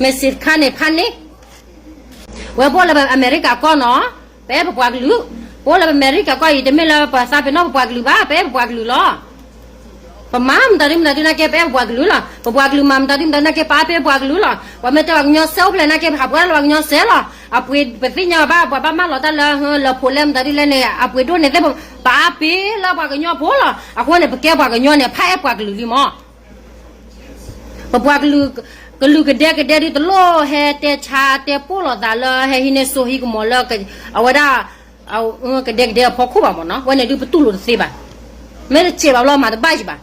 message ခါန့ၣ်ဖးန့ၢ်, ဝဲပအိၣ်လၢအမဲရကၤကီၢ်နီၤ, ပအဲၣ်ပပှၤကလုာ်, ပအိၣ်လၢအမဲရကၤကီၢ်အံၤ တမ့ၢ်လၢပသးပ့ၤနီၣ်ပပှၤကလုာ်ဘၣ်, ပအဲၣ်ပပှၤကလုာ်လီၤ. ပမၤမတၤဒုမတၤဒုနာ်က့ ပအဲၣ်ပပှၤကလုာ်လီၤ. ပပှၤကလုာ်မၤမတၤဒုမတၤဒုနာ်က့ ပအါပ့ၣ်ပှၤကလုာ်လီၤ. ပှၤမ့ၢ်တဲပှၤကညီစဲအိၣ်ဖျဲၣ်နာ်က့ ပဟးပှဲၤလၢပှၤကညီစဲလီၤ. အပှ့ၤပသ့ၣ်ညါဘၣ် ပှၤဘၣ်မၢလီၤတၢ်လၢလၢၢ်ဖိလဲမတၤဒုလဲၣ်န့ၣ် အပှ့ၤဒိၣ်န့ၣ်သ့ၣ် ပအါပ့ၣ်လၢပှၤကညီဖိလီၤ. အဃိန့ၣ် ပကဲပှၤကညီန့ၣ် ဖးအဲၣ်ပှၤကလုာ်လံမး. ပပှၤကလုာ် ကလုာ်ကဒဲကဒဲဒုတလိၣ်ဟဲတဲဆါတဲပိၢ်လိာ်သးလၢဟဲဟံးန့ၢ်စိဟံးကမီၤလၢ အဝဲဒၣ် ကဒဲကဒဲအဖီခိၣ်ဘၣ်မးနီၤ, ဝဲန့ၣ်ဒုပတူၢ်လိာ်တသ့ဘၣ်. မ့ၢ်တစဲးဘၣ်ဘျီမၤတဘၣ်ယံၤဘၣ်.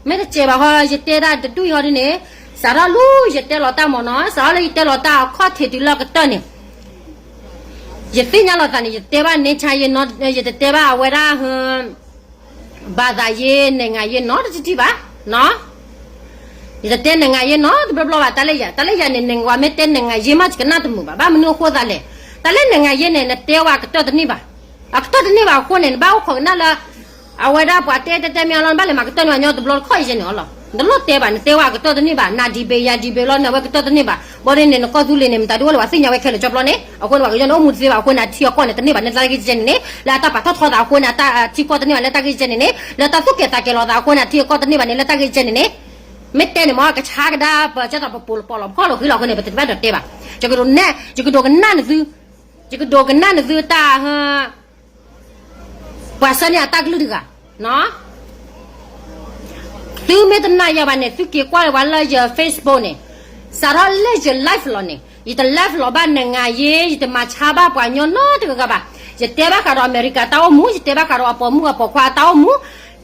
မ့ၢ်တစဲးဘၣ်ဃီ ယတဲဒၣ်တဒူၣ်အံၤဟီဒ်န့ၣ်, စးထီၣ်လၢယတဲလီၤတၢ်မးနီၤ, စးထီၣ်လၢယတဲလီၤတၢ်အခီၣ်ထံးတုၤလၢကတၢၢ်န့ၣ်, ယသ့ၣ်ညါလီၤသးန့ၣ် ယတဲဘၣ်န့ဆါယဲနီၤ, ယတတဲဘၣ်အဝဲဒၣ် ဘၣ်သးယဲ နဲၣ်ငါယဲနီတထံၣ်ဘၣ်, ယတတဲနဲၣ်ငါယဲနီတဘျီဘျီဘၣ်. တၢ်လၢယၤ တၢ်လၢယၤန့ၣ် နဲၣ်ဝဲမ့ၢ်တဲနဲၣ်ငါယဲမး ယကနၣ်တမုာ်ဘၣ်. ဘၣ်မနုၤအဃိသတးလဲၣ်, တၢ်လၢနဲၣ်ငါယဲန့ၣ် နတဲဝဲအကတၢၢ်တန့ၢ်ဘၣ်. အကတၢၢ်တန့ၢ်ဘၣ်အဃိန့ၣ် နဘၣ်အိၣ်ခိးကနၣ်လၢ အဝဲဒၣ်ပှၤတဲတဲတဲမ့ၢ်အလီၢ် နဘၣ်လဲၤမၤကတၢၢ်န့ၢ်ပှၤကညီတဘျီတခီၣ်အံၤယဲန့ၣ်အီၤလီၤ. နတလိၣ်တဲဘၣ် နတဲဝဲအကတၢၢ်တန့ၢ်ဘၣ်, န debate ယၤ debate လီၤ နဝဲကတၢၢ်တန့ၢ်ဘၣ်. ဘၣ်ဒ်န့ၣ် နကီၢ်သူလ့ၤန့ၣ် မတၤဒုအိၣ်လၢပှၤသ့ၣ်ညါဝဲခဲလၢာ်ကၠီပျီန့ၣ်, အဃိန့ၣ် ပှၤကညီန့ၣ် အိၣ်မူတသ့ဘၣ်အဃိန့ၣ် အထံအကီၢ်န့ၣ် တန့ၢ်ဘၣ်န့ၣ် လၢတၢ်ဂ့ၢ်ကဲန့ၣ်န့ၣ်, လၢအတၢ်ပာ်ထီၣ်ထီသးအဃိန့ၣ် အတၢ်ထံကီၢ်တန့ၢ်ဘၣ်လၢတၢ်ဂ့ၢ်ကဲန့ၣ်န့ၣ်, လၢတၢ်သူၣ်ကဲၤသးကဲၤလီၤသးအဃိန့ၣ် အထံအကီၢ်တန့ၢ်ဘၣ်န့ၣ်လၢတၢ်ဂ့ၢ်ကဲန့ၣ်န့ၣ်, မ့ၢ်တဲန့ၣ်မ့ၢ် ကဆါကဒါ ပကဲသိးပပိာ်လီၤပခီၣ်လီၤဃံလီၤအဃိန့ၣ် ပတဘၣ်ဒီးတဲဘၣ်. ယကဒိးကနၣ်နသု, ယကဒိးကနၣ်နသုတၢ် ပှၤဆှၢန့ၢ်အတၢ်ကလုၢ်တဂၤ, သုမ့ၢ်တနာ်ယၤဘၣ်န့ၣ် သုက့ၤကွၢ်ဝဲလၢယ Facebook န့ၣ်, စးထီၣ်လၢယ live လီၤန့ၣ် ယတ live လီၤဘၣ်နဲၣ်ငါယဲ, ယတမၤဆါဘၣ်ပှၤကညီနီတဂၤဂၤဘၣ်. ယတဲဘၣ်ဃးဒီးအမဲရကၤတၢ်အိၣ်မူ, ယတဲဘၣ်ဃးဒီးအပိာ်မုၣ်အပိာ်ခွါတၢ်အိၣ်မူ,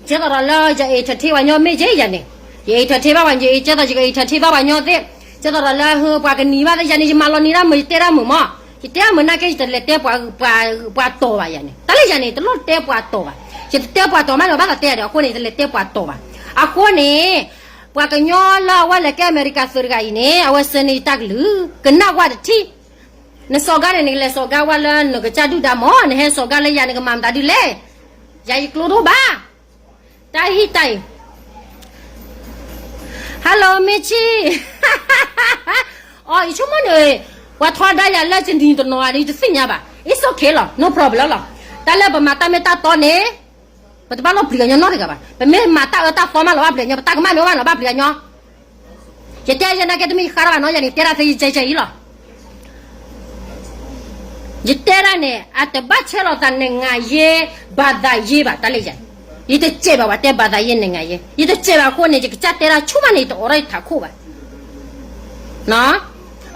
ကဲသိးဒီးလၢယ entertain ပှၤကညီမ့ၢ်ယဲယၤန့ၣ်, ယ entertain ဘၣ်ပှၤ, ယကဲသိးယက entertain ဘၣ်ပှၤကညီသ့ၣ်, ကဲသိးဒီးလၢပှၤကနံၤဘၣ်သ့ၣ်ယၤန့ၣ် ယမၤလီၤနံၤတၢ်မုာ် ယတဲတၢ်မုာ်မး, ယတဲတၢ်မုာ်နာ်က့ ယတလဲၤတဲပှၤတီၤဘၣ်ယၤန့ၣ်, တၢ်လၢယၤန့ၣ် တလိၣ်တဲပှၤတီၤဘၣ်. ယတတဲပှၤတီၤမးန့ၣ် ဘၣ်သးတဲဒီး အဃိန့ၣ် ယတလဲၤတဲပှၤတီၤဘၣ်. အဃိန့ၣ် ပှၤကညီလၢအဝဲလဲၤကဲအမဲရကၤသုးတဂၤအံၤန့ၣ် အဝဲဆှၢန့ၢ်ယတၢ်ကလုၢ် ကနၣ်ကွၢ်တထံၣ်, နစီၤကါန့ၣ် နကလဲၤစီၤကါဝဲလၢနကစၢ်ဒုၣ်ဒါမး နဟဲစီၤကါလၢယၤ နကမၤမတၤဒုလဲၣ်, ယၤယကျိဒိၣ်ဘၣ်, တၢ်ဟံၣ်တၢ်အံၤ Hello မ့ၢ်ဆံၣ်, အီ ယဆိကမိၣ်န့ၣ် ပှၤထီဒါယၤလၢယနံၤတနီၤဒီး ယတသ့ၣ်ညါဘၣ်, it's okay လီၤ no problem လီၤ. တၢ်လၢပမၤတၢ်မ့ၢ်တၢ်တီန့ၣ် ပတဘၣ်လိၣ်ပျံၤကညီနီတဂၤဘၣ်. ပမ့ၢ်မၤတၢ်အၢတၢ်သီမးလီၤဘၣ်ပျံၤကညီ, ပတၢ်ကမၣ်မ့ၢ်အိၣ်ဘၣ်လီၤဘၣ်ပျံၤကညီ. ယတဲယဲနာ်က့တမ့ၢ်ယဃါထီၣ်ဘၣ်နီၤ, ယၤန့ၣ် တဲဒၣ်သ့ယကဲကဲအံၤလီၤ. ယတဲဒၣ်န့ၣ် အတဘၣ်ဆဲးလီၤသးနဲၣ်ငါယဲ ဘၣ်သးယဲဘၣ် တၢ်လၢယၤ, ယတစဲးဘၣ်ပှၤတဲဘၣ်သးယဲနဲၣ်ငါယဲ, ယတစဲးဘၣ်အဃိန့ၣ် ယကစၢ်တဲဒၣ်ဆူၣ်မးန့ၣ် ယတအိးထီၣ်ယထးခိၣ်ဘၣ်.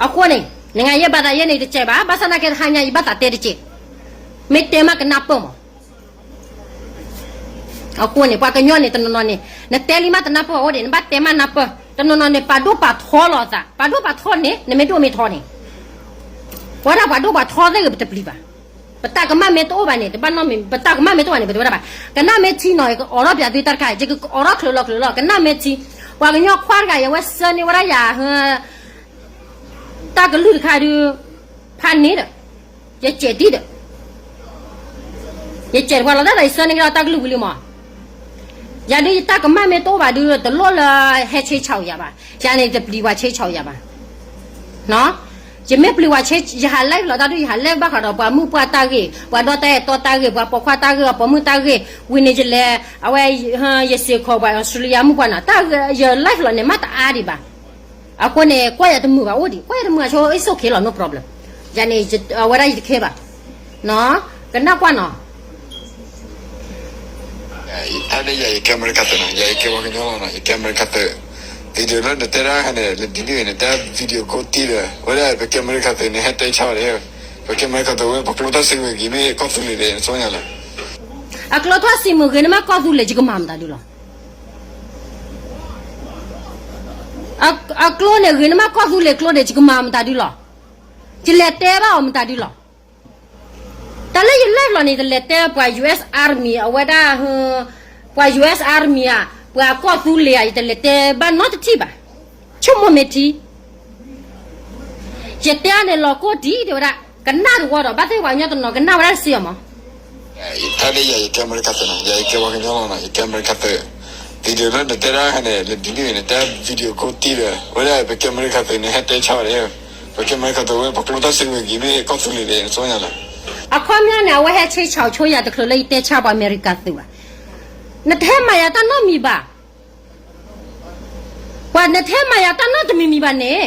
အဃိန့ၣ် နဲၣ်ငါယဲဘၣ်သးယဲန့ၣ် ယတစဲးဘၣ်, ဘၣ်ဆၣ်နာ်က့တဟါညါ ယဘၣ်သးတဲတက့ၢ်, မ့ၢ်တဲမးကနၢ်ပၢၢ်မး. အဃိန့ၣ် ပှၤကညီန့ၣ် တနီၤနီၤန့ၣ် နတဲလံမးတနၢ်ပၢၢ်အိၣ်ဒံး နဘၣ်တဲမးနၢ်ပၢၢ်, တနီၤနီၤန့ၣ် ပာ်ဒိၣ်ပာ်ထီလီၤသး, ပာ်ဒိၣ်ပာ်ထီန့ၣ် နမ့ၢ်ဒိၣ်မ့ၢ်ထီန့ၣ်, ပဝဲဒၣ်ပှၤဒိၣ်ပှၤထီသ့ၣ်ဂ့ၤ ပတပျံၤဘၣ်. ပတၢ်ကမၣ်မ့ၢ်တအိၣ်ဘၣ်န့ၣ် တဘၣ်နီတမံၤ, ပတၢ်ကမၣ်မ့ၢ်တအိၣ်ဘၣ်န့ၣ် ပတဝဲဒၣ်ဘၣ်. ကနၣ်မ့ၢ်ထံနီၤ ယကအိးထီၣ်ပၠးသုတၢ်တခါ, ယကအိးထီၣ်ချုးလီၤချုးလီၤ, ကနၣ်မ့ၢ်ထံ, ပှၤကညီခွါတဂၤ ယဝဲဆှၢန့ၢ်ဝဲဒၣ်ယၤ တၢ်ကလုၢ်တခါဒုး ဖးန့ၣ်ဒီး ယစဲးတံၢ်ဒီး ယစဲးတပှၤလီၤတၢ်ဒီး ယဆှၢန့ၢ်ကဒီးတၢ်ကလုၢ်ဝံၤလံမး. ယၤဒုးယတၢ်ကမၣ်မ့ၢ်တအိၣ်ဘၣ်ဒုး တလိၣ်လၢဟဲဆ့ဆးယၤဘၣ်, ယၤန့ၣ်တပျံၤပှၤဆ့ဆးယၤဘၣ်. ယမ့ၢ်ပျံၤပှၤဆ့, ယဟး live လီၤတၢ်ဒုး ယဟး live ဘၣ်ဃးဒီးပှၤမုၣ်ပှၢ်တၢ်ဂ့ၢ်, ပှၤဒီတၢ်အဲၣ်တီတၢ်ဂ့ၢ်, ပှၤပိာ်ခွါတၢ်ဂ့ၢ်, ပှၤပိာ်မုၣ်တၢ်ဂ့ၢ်, ဝံၤန့ၣ်ယလဲၤ အဝဲ ယစ့ၢ်ကီးပှၤအီစထြ့လယါမုၣ်ပှၢ်နီၤ, တၢ်ဂ့ၢ် ယ live လီၤန့ၣ် မ့ၢ်တအါဒံးဘၣ်. အဃိန့ၣ် ကွၢ်ယၤတမုာ်ဘၣ်အိၣ်ဒံး, ကွၢ်ယၤတမုာ်အဆိ it's okay လီၤ no problem. ယၤန့ၣ် အဝဲဒၣ်ယတခဲဘၣ်. ကနၣ်ကွၢ်နီၤ. တၢ်လၢယၤယကဲအမဲရကၤသုးနီၤ, ယၤယကဲပှၤကညီလီၤနီၤ, ယကဲအမဲရကၤသုး, video လၢနတဲဒၣ်န့ၣ် လၢဒ်န့ၣ်န့ၣ် တၢ် video ကိးတံၢ်ဒီး ဝဲဒၣ်ပကဲအမဲရကၤသုးန့ၣ် ဟဲတဲဆါဘၣ်န့ၣ်, ပကဲအမဲရကၤသုးဝဲ ပကျိထီၣ်စံးမုာ်ဂ့ၤမ့ၢ်ကီၢ်သူလ့ၤဒီး နဆိညါလီၤ. အကျိထီၣ်စံးမုာ်ဂ့ၤန့ၣ်မ့ၢ်ကီၢ်သူလ့ၤ ယကမၤမတၤဒုလီၤ. အကျိန့ၣ်ဂ့ၤန့ၣ်မ့ၢ်ကီၢ်သူလ့ၤကျိန့ၣ် ယကမၤမတၤဒုလီၤ. ယလဲၤတဲဘၣ်အီၤမတၤဒုလီၤ. တၢ်လၢယ live လီၤန့ၣ် တလဲၤတဲပှၤ US Army အဝဲဒၣ်, ပှၤ US Army ဧါ, ပှၤကီၢ်သူလ့ၤဧါ, ယတလဲၤတဲဘၣ်နီတထံၣ်ဘၣ်. ဆိကမိၣ်မ့ၢ်ထံ ယတဲန့ၣ်လီၤကိၢ်တံၢ်တဲဝဲဒၣ်, ကနၣ်တဝီဒီး ဘၣ်သ့ၣ်ပှၤကညီတနီၤ ကနၣ်ဝဲဒၣ်တစ့ၢ်အီၤမး. တၢ်လၢယၤယကဲအမဲရကၤသုးနီၤ, ယၤယကဲပှၤကညီလီၤနီၤ, ယကဲအမဲရကၤသုး, video လၢနတဲဒၣ်ဟဲန့ၣ် နဒ်န့ၣ် နတဲ video ခိၣ်တံၢ်ဒီး ဝဲဒၣ်ပကဲအမဲရကၤသုးန့ၣ် ဟဲတဲဆါဘၣ်န့ၣ် ပကဲအမဲရကၤသုးဝဲ ပကျိတၢ်စုကဝဲၤက့ၤမ့ၢ်ကီၢ်သူလ့ၤန့ၣ် နစီညါလီၤ. အခီပညီန့ၣ် အဝဲဟဲဆ့ဆီၣ်ဆိယၤတချုးလၢယတဲဆါပှၤအမဲရကၤသုးဘၣ်. နတဟဲမၤယၤတၢ်နီတမံၤဘၣ်. ပှၤနတဟဲမၤယၤတၢ်နီတမံၤမံၤဘၣ်န့ၣ်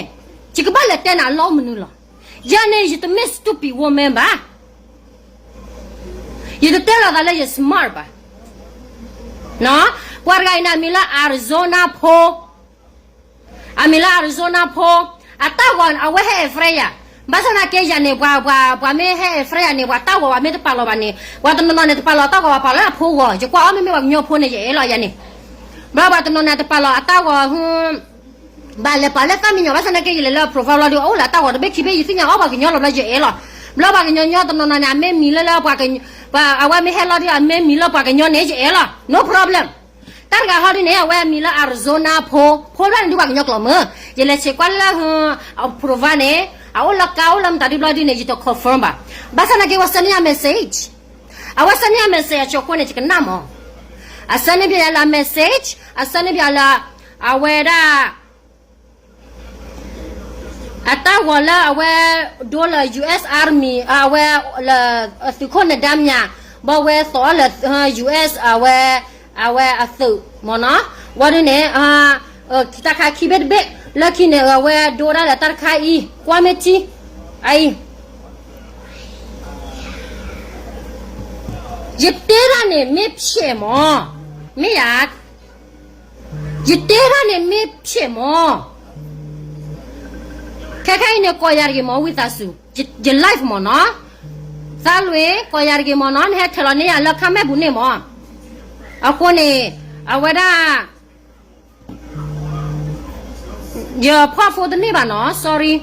ယကဘၣ်လဲၤတဲနၤအလီၢ်မနုၤလီၤ. ယၤန့ၣ် ယတမ့ၢ် stupid woman ဘၣ်. ယတတဲလီၤသးလၢယ smart ဘၣ်. ပှၤတဂၤအံၤန့ၣ် အမံၤလၢ Arizona ဖိ အမံၤလၢ Arizona ဖိ အတၢ်ဂီၤအဝဲဟဲ afraid ယၤ, ဘၣ်ဆၣ်သနာ်က့ယၤန့ၣ် ပှၤ ပှၤ ပှၤမ့ၢ်ဟဲ afraid ယၤန့ၣ် ပှၤတၢ်ဂီၤပှၤမ့ၢ်တပာ်လီၤဘၣ်န့ၣ် ပှၤတနီၤနီၤန့ၣ် တပာ်လီၤတၢ်ဂီၤဘၣ် ပာ်လၢအဖိဂီၤ, ယကွၢ်အီၤမ့မ့ၢ်ပှၤကညီဖိန့ၣ် ယအဲၣ်လီၤယၤန့ၣ်, ဘျီပှၤတနီၤန့ၣ် တပာ်လီၤအတၢ်ဂီၤ ဘၣ်လဲၤပာ်လၢသၣ်မံယီၤ ဘၣ်ဆၣ်သနာ်က့ ယလဲၤလၢ profile လီၤဒုး အအိၣ်လၢအတၢ်ဂီၤတဘ့ၣ်ခံဘ့ၣ် ယသ့ၣ်ညါအီၤပှၤကညီလီၤ ဘျီယအဲၣ်လီၤ. ဘျီပှၤကညီညီတနီၤနီၤန့ၣ် အမ့ၢ်မံၤလၢလၢပှၤ အဝဲမ့ၢ်ဟဲလီၤဒုး အမ့ၢ်မံၤလၢပှၤကညီန့ၣ် ယအဲၣ်လီၤ no problem. တၢ်တဂၤဟီဒုးန့ၣ် အဝဲအမံၤလၢ Arizona ဖိ, ဖိဘျီန့ၣ်ဒုးပှၤကညီကျိာ်မုၢ်, ယလဲၤဆဲးကွၢ်လၢ အ profile န့ၣ် အအိၣ်လၢကါအိၣ်လၢမတၤဒုးဘျီဒုးန့ၣ် ယတ confirm ဘၣ်. ဘၣ်ဆၣ်သနာ်က့ အဝဲ send ယၤ message, အဝဲ send ယၤ message အဆိအဃိန့ၣ် ယကနၣ်မး, အ send န့ၢ်ပယၤလၢ message, အ send န့ၢ်ပယၤလၢ အဝဲဒၣ် အတၢ်ဂီၤလၢအဝဲ ဒိလၢ US Army အဝဲ လၢ သုးခိၣ်နဒါမၠး ဘၣ်ဝဲသိးလၢ US အဝဲ အဝဲအသုးမ့ၢ်နီၤ, ဝံၤဒုးန့ၣ် တၢ်ခါခံဘ့ၣ်တဘ့ၣ် လၢခံန့ၣ် အဝဲဒိဒၣ်လၢတၢ်တခါအံၤ ကွၢ်မ့ၢ်ထံ အအံၤ ယတဲဒၣ်န့ၣ်မ့ၢ်ဖျဲးမး, မ့ၢ်ယၤ ယတဲဒၣ်န့ၣ်မ့ၢ်ဖျဲးမး, ခဲခါအံၤန့ၣ် ကိးယၤတဂ့ၤမး ဝံသးစူၤ, ယ live မးနီၤ, သးလွံၢ် ကိးယၤတဂ့ၤမးနီၤ, နဟဲထဲးလီၤန့ၢ်ယၤလၢ comment ပူၤန့ၣ်မး, အဃိန့ၣ် အဝဲဒၣ် ယဖီၣ်ဖိတန့ၢ်ဘၣ်နီၤ sorry,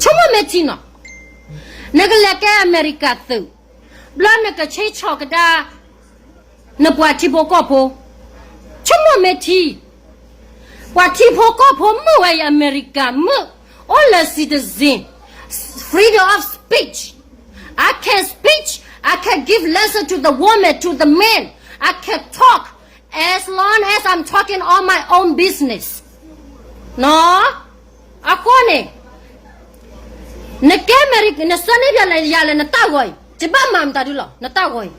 ဆိကမိၣ်မ့ၢ်ထံနီၤ, နကလဲၤကဲအမဲရကၤသုး, ဘျီနကဆ့ဆီၣ်ကဒါ နပှၤထံဖိကီၢ်ဖိ, ဆိကမိၣ်မ့ၢ်ထံ, ပှၤထံဖိကီၢ်ဖိမုၣ်ဝဲအံၤ အမဲရကၤမုၣ်, အိၣ်လၢ citizen, freedom of speech, I can speech, I can give lesson to the woman, to the man, I can talk as long as I'm talking on my own business. နီၤ, အဃိန့ၣ် နကဲအမဲရကၤ နဆၢန့ၢ်ပယၤလၢ ယၤလၢနတၢ်ဂီၤအံၤ ယဘၣ်မၤမတၤဒုလီၤ နတၢ်ဂီၤအံၤ,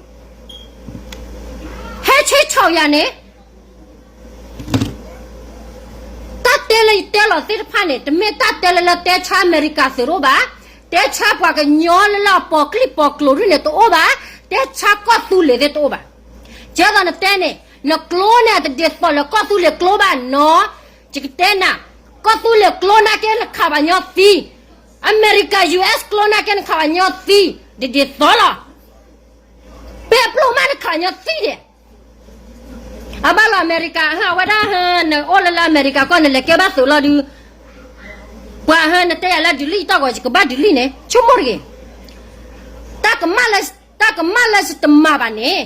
ဟဲဆ့ဆီၣ်ယၤန့ၣ် တၢ်တဲလၢယတဲလီၤသ့ၣ်တဖၣ်န့ၣ် တမ့ၢ်တၢ်တဲလၢလၢတဲဆါအမဲရကၤသုးတအိၣ်ဘၣ်, တဲဆါပှၤကညီလၢလၢအပိာ်ကျံၣ်ပိာ်ကျိၤဒ်န့ၣ်တအိၣ်ဘၣ်, တဲဆါကီၢ်သူလ့ၤသ့ၣ်တအိၣ်ဘၣ်. ကဲသိးနတဲန့ၣ် နကျိန့ၣ်တဒ်သိးလၢကီၢ်သူလ့ၤကျိဘၣ်နီၤ, ယကတဲနၤ, ကီၢ်သူလ့ၤကျိနာ်က့နခးပှၤကညီသံ, အမဲရကၤ US ကျိနာ်က့နခးပှၤကညီသံ, တဒ်သိးလီၤ. ပဲပျိမးနခးပှၤကညီသံဒဲး အဘၣ်လီၤအမဲရကၤ ဟၢ အဝဲဒၣ်ဟၢ နအိၣ်လၢလၢအမဲရကၤကီၢ် နလဲၤကဲဘၣ်သုးလီၤဒုး, ပှၤဟၢ နတဲယၤလၢ delete တၢ်ဂီၤ ယကဘၣ် delete န့ၣ် ဆိကမိၣ်တဂ့ၤ, တၢ်ကမၣ်လၢ တၢ်ကမၣ်လၢယတမၤဘၣ်န့ၣ်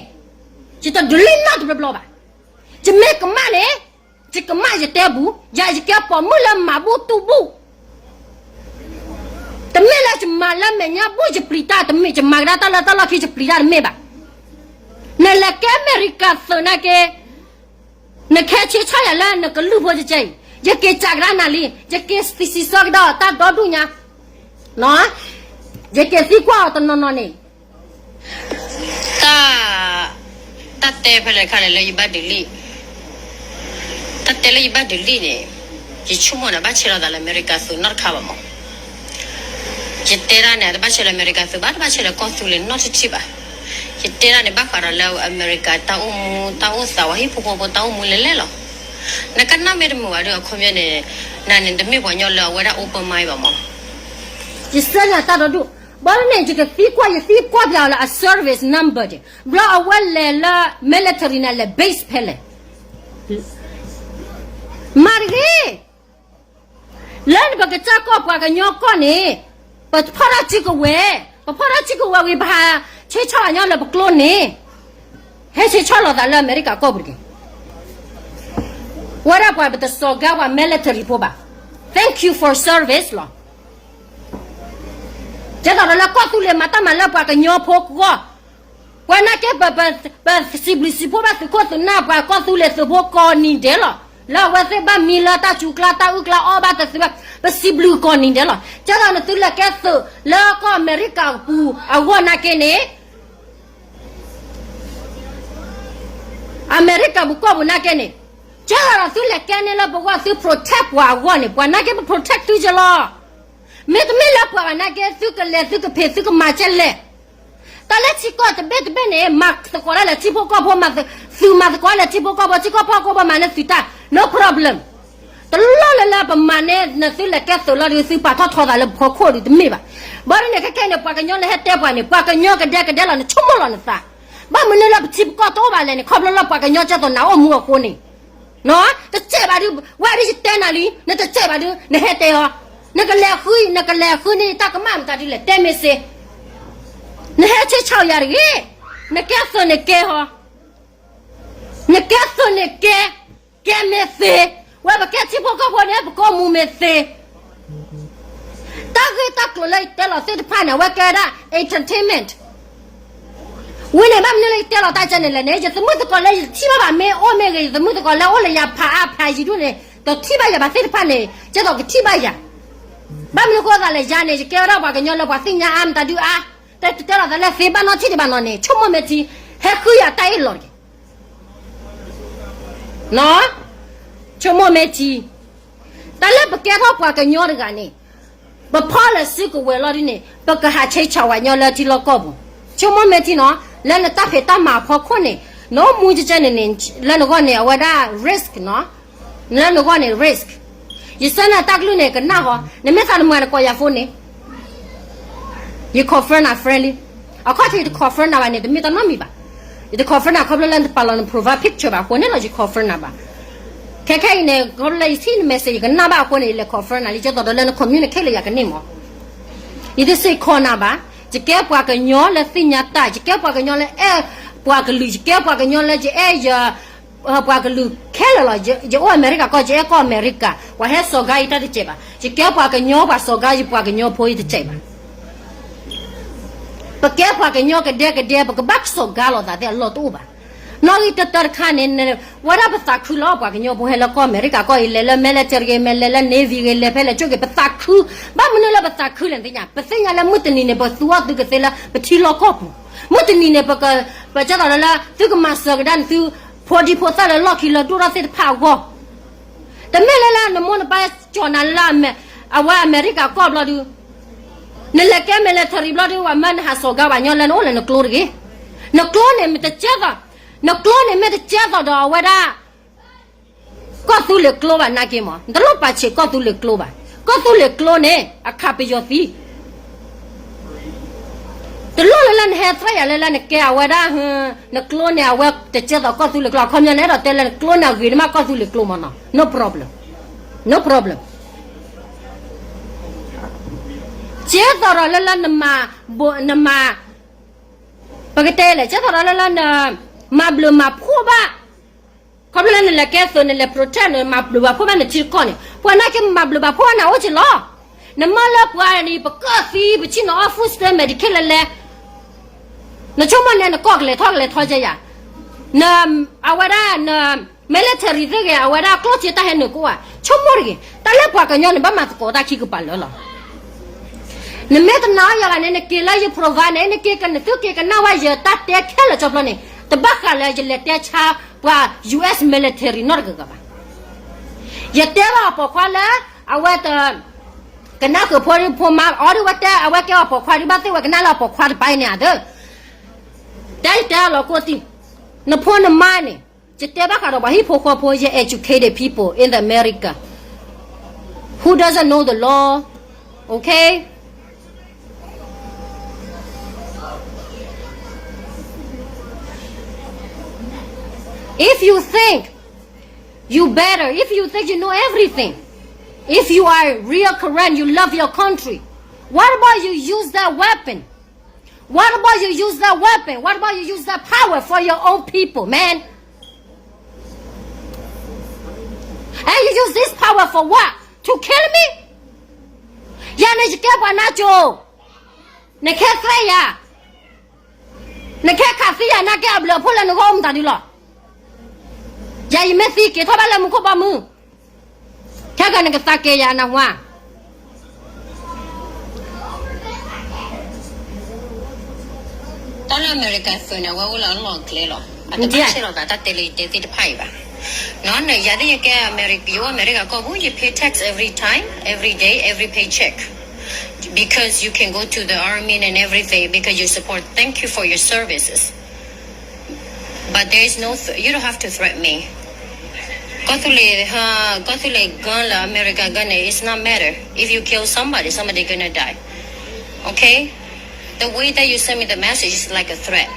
ယတ delete နီတဘျီဘျီဘၣ်, ယမ့ၢ်ကမၣ်န့ၣ် ယကမၣ်ယတဲဘူး, ယၤယကဲပိာ်မုၣ်လၢမၤဘူၣ်တူၢ်ဘူၣ် တမ့ၢ်လၢယမၤလၢမဲာ်ညါဘူၣ် ယပျံၤတၢ်တမ့ၢ်, ယမၤကဒါတၢ်လၢတၢ်လီၢ်ခံ ယပျံၤတၢ်တမ့ၢ်ဘၣ်. နလဲၤကဲအမဲရကၤသုးနာ်က့, နခဲဆ့ဆီၣ်ယၤလၢနကလုၢ်ဖိကဲအံၤ, ယက့ၤစးကဒါနၤလံ, ယက့ၤသံစံးဆၢကဒါအီၤတၢ်ဒီဒူၣ်ညါ, ယက့ၤသံကွၢ်အီၤတနီၤနီၤန့ၣ် တၢ်, တၢ်တဲဖဲလဲၣ်တခါန့ၣ်လၢယဘၣ် delete, တၢ်တဲလၢယဘၣ် delete န့ၣ်, ယဆိကမိၣ်န့ၣ် ဘၣ်ဆဲးလီၤသးလၢအမဲရကၤသုးနီတခါဘၣ်မး. ယတဲဒၣ်န့ၣ် တဘၣ်ဆဲးလၢအမဲရကၤသုးဘၣ်, တဘၣ်ဆဲးလၢကီၢ်သူလ့ၤနီတထံၣ်ဘၣ်. ယတဲဒၣ်န့ၣ် ဘၣ်ဃးဒီးလၢအမဲရကၤတၢ်အိၣ်မူ တၢ်အိၣ်သးဝဲဟံၣ်ဖိဃီဖိတၢ်အိၣ်မူလဲၣ်လဲၣ်လီၤ. နကနၣ်မ့ၢ်တမုာ်ဘၣ်ဒီး အခီပညီန့ၣ်, နန့ၣ်တမ့ၢ်ပှၤကညီလၢအဝဲဒၣ် open mind ဘၣ်မး. ယစၢလၢတၢ်ဒီဒူၣ်, ဘၣ်န့ၣ် ယကသံကွၢ် ယသံကွၢ်ပျးအီၤလၢအ service number ဒံး, ဘျီအဝဲလဲၤလၢ military န့ၣ် လဲၤ base ဖဲလဲၣ်. မၤတဂ့ၤ, လၢနပကစၢ်ကီၢ်ပှၤကညီကီၢ်န့ၣ်, ပဖီၣ်တၢ်စုကဝဲၤ, ပဖီၣ်တၢ်စုကဝဲၤဝံၤ ပဟးဆ့ဆီၣ်ပှၤကညီလၢပကျိန့ၣ်, ဟဲဆ့ဆီၣ်လီၤသးလၢအမဲရကၤကီၢ်ပူၤတက့ၢ်. ဝဲဒၣ်ပှၤပတစိာ်ကါပှၤ military ဖိဘၣ်. Thank you for service လီၤ. ကဲသိးဒီးလၢကီၢ်သူလ့ၤမၤတၢ်မၤလၢပှၤကညီဖိကီၢ်, ပှၤနာ်က့ ပစံးဘျုးစံးဖှိၣ်ဘၣ်သုးခိၣ်သုးနၢ် ပှၤကီၢ်သူလ့ၤသုးဖိကိးနံၤဒဲးလီၤ. လၢအဝဲသ့ၣ်ဘၣ်မံလၢတၢ်စူၤကျါတၢ်အုၣ်ကျါအီၣ်ဘၣ်တသုးဘၣ် ပစံးဘျုးကိးနံၤဒဲးလီၤ. ကဲသိးနသုလဲၤကဲသုးလၢကီၢ်အမဲရကၤပူၤအဂီၢ်နာ်က့န့ၣ် အမဲရကၤပူၤကီၢ်ပူၤနာ်က့န့ၣ် ကဲသိးဒီးသုလဲၤကဲန့ၣ်လၢပဂီၢ်သု protect ပှၤအဂီၢ်န့ၣ် ပှၤနာ်က့ပ protect သုကလီၤ. မ့တမ့ၢ်လၢပှၤဘၣ်နာ်က့ သုကလဲၤသုကဖံးသုကမၤကဲလဲၣ်. တၢ်လၢထံကီၢ်တဘ့ၣ်တဘ့ၣ်န့ၣ် မၤသကိးတၢ်လၢထံဖိကီၢ်ဖိ မၤသုးမၤသကိးလၢထံဖိကီၢ်ဖိ ထံကီၢ်ဖီကီၢ်ဖိမၤန့ၢ်သုတၢ် no problem. တလိၣ်လၢလၢပမၤန့ၢ်နသုလဲၤကဲသုးလီၤဒီး သုပာ်ထီၣ်ထီသးလၢပဖီခိၣ်ဒီးတမ့ၢ်ဘၣ်. ဘၣ်ဒ်န့ၣ်ခဲခဲအံၤန့ၣ် ပှၤကညီလၢဟဲတဲပှၤန့ၣ် ပှၤကညီကဒဲကဒဲလီၤ နဆိကမိၣ်လီၤနသး. ဘၣ်မနုၤလၢပထံပကီၢ်တအိၣ်ဘၣ်လဲၣ်န့ၣ် ခီဖျိလၢပှၤကညီကဲသိးနၤအိၣ်မူအဃိန့ၣ် တစဲးဘၣ်ဒုး ဝဲဒုးယတဲနၤလံ နတစဲးဘၣ်ဒုး နဟဲတဲအီၤ နကလဲၤဃု နကလဲၤဃုန့ၢ်တၢ်ကမၣ်မတၤဒ်လဲၣ် တဲမ့ၢ်စ့ နဟဲဆ့ဆီၣ်ယၤတဂ့ၤ နကဲသုးန့ၣ်ကဲဟီ နကဲသုးန့ၣ်ကဲ ကဲမ့ၢ်သ့ ဝဲပကဲထံဖိကီၢ်ဖိန့ၣ် ပကအိၣ်မူမ့ၢ်သ့ တၢ်ဂ့ၢ်တၢ်ကျိၤလၢယတဲလီၤသ့ၣ်တဖၣ်န့ၣ် အဝဲကဲဝဲဒၣ် entertainment ဝံၤန့ၣ် ဘၣ်မနုၤလၢယတဲလီၤတၢ်ကဲန့ၣ်လဲၣ်န့ၣ် ယသမုၣ်သကိးလၢယထံၣ်ဘၣ်ဘၣ်မ့ၢ်အိၣ်မ့ၢ်ဂ့ၤ ယသမုၣ်သကိးလၢအိၣ်လၢယၤဖးအါဖးယံၤဒိၣ်န့ၣ် တထံၣ်ဘၣ်ယၤဘၣ်သ့ၣ်တဖၣ်န့ၣ် ကဲသိးကထံၣ်ဘၣ်ယၤ ဘၣ်မနုၤဃိသးလဲၣ် ယၤန့ၣ် ယကဲဝဲဒၣ်ပှၤကညီလၢပှၤသ့ၣ်ညါအါမတၤဒုးအါ တတဲလီၤသးလၢသ့ဘၣ်နီၢ်ထံၣ်တဘၣ်နီၢ်န့ၣ် ဆိကမိၣ်မ့ၢ်ထံ ဟဲဃုယၤတၢ်အ့ၣ်လိာ်တဂ့ၤ ဆိကမိၣ်မ့ၢ်ထံ တၢ်လၢပကဲထီၣ်ပှၤကညီတဂၤန့ၣ် ပဖီၣ်လၢစုကဝဲၤလီၤဒ်န့ၣ် ပကဟးဆ့ဆီၣ်ဝဲညီလၢထံလီၢ်ကီၢ်ပူၤ ဆိကမိၣ်မ့ၢ်ထံနီၤ လၢနတၢ်ဖံးတၢ်မၤအဖီခိၣ်န့ၣ် နအိၣ်မူကကဲန့ၣ်န့ၣ် လၢနဂီၢ်န့ၣ် အဝဲဒၣ် risk နီၤ လၢနဂီၢ်န့ၣ် risk ယဆၢနၢ်တၢ်ကလုၢ်န့ၣ် ကနၣ်ဃီ နမ့ၢ်သးတမုာ်နကိးယၤ phone န့ၣ် ယ confirm နၤ friendly အခီၣ်ထံးယတ confirm နၤဘၣ်န့ၣ် တမ့ၢ်တၢ်နီတမံၤဘၣ်. ယတ confirm နၤခီဖျိလၢနတပာ်လီၤန profile picture ဘၣ်အဃိန့ၣ်လီၤ ယ confirm နၤဘၣ်. ခဲခဲအံၤန့ၣ် ခီဖျိလၢယထံၣ်န message ယကနၣ်ဘၣ်အဃိန့ၣ် ယလဲၤ confirm နၤလံ ကဲသိးဒီးလၢန communicate လၢယၤကန့ၢ်မး. ယတစ့ၢ်ကီးနၤဘၣ်. ယကဲပှၤကညီလၢသ့ၣ်ညါတၢ်, ယကဲပှၤကညီလၢအဲၣ်ပှၤကလုာ်, ယကဲပှၤကညီလၢယအဲၣ်ယ ပှၤကလုာ်ခဲလၢာ်လီၤ. ယအိၣ်အမဲရကၤကီၢ်, ယအဲၣ်ကီၢ်အမဲရကၤ, ပှၤဟဲစိာ်ကါယတၢ်တစဲးဘၣ်. ယကဲပှၤကညီပှၤစိာ်ကါယပှၤကညီဖိယတစဲးဘၣ်. ပကဲပှၤကညီကဒဲကဒဲ ပကဘၣ်စိာ်ကါလိာ်သးသ့အလီၢ်တအိၣ်ဘၣ်. နီၣ်ဂံၢ်တၢတၢတခါန့ၣ် ဝဲဒၣ်ပသးခုလီၤ ပှၤကညီဖိဟဲလၢကီၢ်အမဲရကၤကီၢ်အံၤ လဲၤလၢ military ဂ့ၤ, လဲၤလၢ navy ဂ့ၤ, လဲၤဖဲလဲၣ်ကၠိဂ့ၤ ပသးခု. ဘၣ်မနုၤလၢပသးခုလဲၣ်နသ့ၣ်ညါ, ပသ့ၣ်ညါလၢမုၢ်တနံၤန့ၣ် ပသူအီၤသုကသ့လၢပထံလီၢ်ကီၢ်ပူၤ, မုၢ်တနံၤန့ၣ် ပက, ပကဲသိးဒီးလၢ သုကမၤစၢၤကဒါန့ၣ် သုဖိဒံဖိသၣ်လၢလီၢ်ခံလၢဒိၣ်ထီၣ်သ့ၣ်တဖၣ်အဂီၢ်. တမ့ၢ်လၢလၢနမိၢ်နပၢ်ကၠီၤနၤလၢ အဝဲအမဲရကၤကီၢ်ဘျီဒုး, နလဲၤကဲ military ဘျီဒုး ပှၤမၢနဟးစိာ်ကါပှၤကညီလၢနအိၣ်လၢနကျိတဂ့ၤ. နကျိန့ၣ်မ့ၢ်တကဲသိး, နကျိန့ၣ်မ့ၢ်တကဲသိးဒီးအဝဲဒၣ် ကီၢ်သူလ့ၤကျိဘၣ်နာ်က့မး, နတလိၣ်ပာ်ဆံးကီၢ်သူလ့ၤကျိဘၣ်. ကီၢ်သူလ့ၤကျိန့ၣ် အခးပယီၤသံ. တလိၣ်လၢလၢနဟဲသရၣ်ယၤလၢလၢနကဲအဝဲဒၣ်, နကျိန့ၣ် အဝဲတကဲသိးကီၢ်သူလ့ၤကျိ, အခီပညီန့ၣ် အဲၣ်ဒိးတဲလၢနကျိန့ၣ် အဂ့ၤတမးကီၢ်သူလ့ၤကျိမးနီၤ, no problem, no problem. ကဲသိးဒီးလၢလၢနမၤ, နမၤ, ပကတဲလဲၣ်, ကဲသိးဒီးလၢလၢနမၤဘျုးမၤဖှိၣ်ဘၣ် ခီဖျိလၢနလဲၤကဲသုး နလဲၤ protect နမၤဘျုးဘၣ်ဖှိၣ်ဘၣ်နထံကီၢ်န့ၣ် ပှၤနာ်က့မၤဘျုးဘၣ်ဖှိၣ်ဘၣ်နၤအိၣ်က့ၤလီၤ. နမ့ၢ်လၢပှၤန့ၣ် ပကၢၢ်သံ ပဆ့ၣ်နီၤအီၣ် food stamp Medicaid လဲၤလဲၤ, နဆိကမိၣ်န့ၣ် နကီၢ်ကလဲၤထီၣ်ကလဲၤထီကဲယၤ, န, အဝဲဒၣ်န military သ့ၣ်ဂ့ၤ အဝဲဒၣ်ကျိၣ်စ့တၢ်ဟဲနုာ်ကအိၣ်ဧါ, ဆိကမိၣ်တဂ့ၤ. တၢ်လၢပှၤကညီန့ၣ် ဘၣ်မၤသကိးတၢ်ခံကပၤလၢာ်လီၤ. နမ့ၢ်တနာ်အီၤယၤဂၤန့ၣ် နက့ၤလၢယ profile န့ၣ် နက့ၤကနသုက့ၤကနၣ်ဝဲ ယတၢ်တဲခဲလၢာ်ကၠီဖျီန့ၣ် တဘၣ်ဃးလၢယလဲၤတဲဆါပှၤ US military နီတဂၤဂၤဘၣ်. ယတဲဘၣ်အပိာ်ခွါလၢ အဝဲတ ကနၣ်ဃုာ်ဖိဒ်ဖိမါအီၤဒ်ဝဲတဲ အဝဲကဲအပိာ်ခွါဒ်ဘၣ်သ့ၣ်ဝဲကနၣ်လၢအပိာ်ခွါတပၤအံၤန့ၣ်ဧါဒီး တဲယတဲအလီၤကိၢ်တံၢ်, နဖိနမါန့ၣ် ယတဲဘၣ်ဃးဒီးပှၤဟံၣ်ဖိဃီဖိ ယ educated people in the America who doesn't know the law, okay? If you think you better, if you think you know everything, if you are real Karen, you love your country, what about you use that weapon? What about you use that weapon? What about you use that power for your own people, man? And you use this power for what? To kill me? ယၤန့ၣ်ယကဲပှၤနါကၠိ, နကဲသရၣ်ယၤ. နကဲခးသံယၤနာ်က့ အဘျုးအဖှိၣ်လၢနဂီၢ်အိၣ်မတၤဒုလီၤ. ယၤယမ့ၢ်သံက့ၤထီၣ်ဘၣ်လၢမူခိၣ်ဘီမုၢ်, ခဲကနကသးက့ၤယၤနဟါ. တၢ်လၢအမဲရကၤသုးန့ၣ် အဝဲအိၣ်လၢအလီၢ်အကျဲလီၤ. အတဘၣ်ဆဲးလီၤသးတၢ်တဲလၢယတဲသ့ၣ်တဖၣ်အံၤဘၣ်. ယၤသ့ၣ်ယကဲအမဲရကၤ, ယအိၣ်အမဲရကၤကီၢ်ပူၤ, you pay tax every time, every day, every paycheck. Because you can go to the army and everything because you support. Thank you for your services. But there is no, th- you don't have to threaten me. ကီၢ်သူလ့ၤ, ကီၢ်သူလ့ၤ gun လၢ America gun န့ၣ် it's not matter. If you kill somebody, somebody gonna die. Okay? The way that you send me the message is like a threat.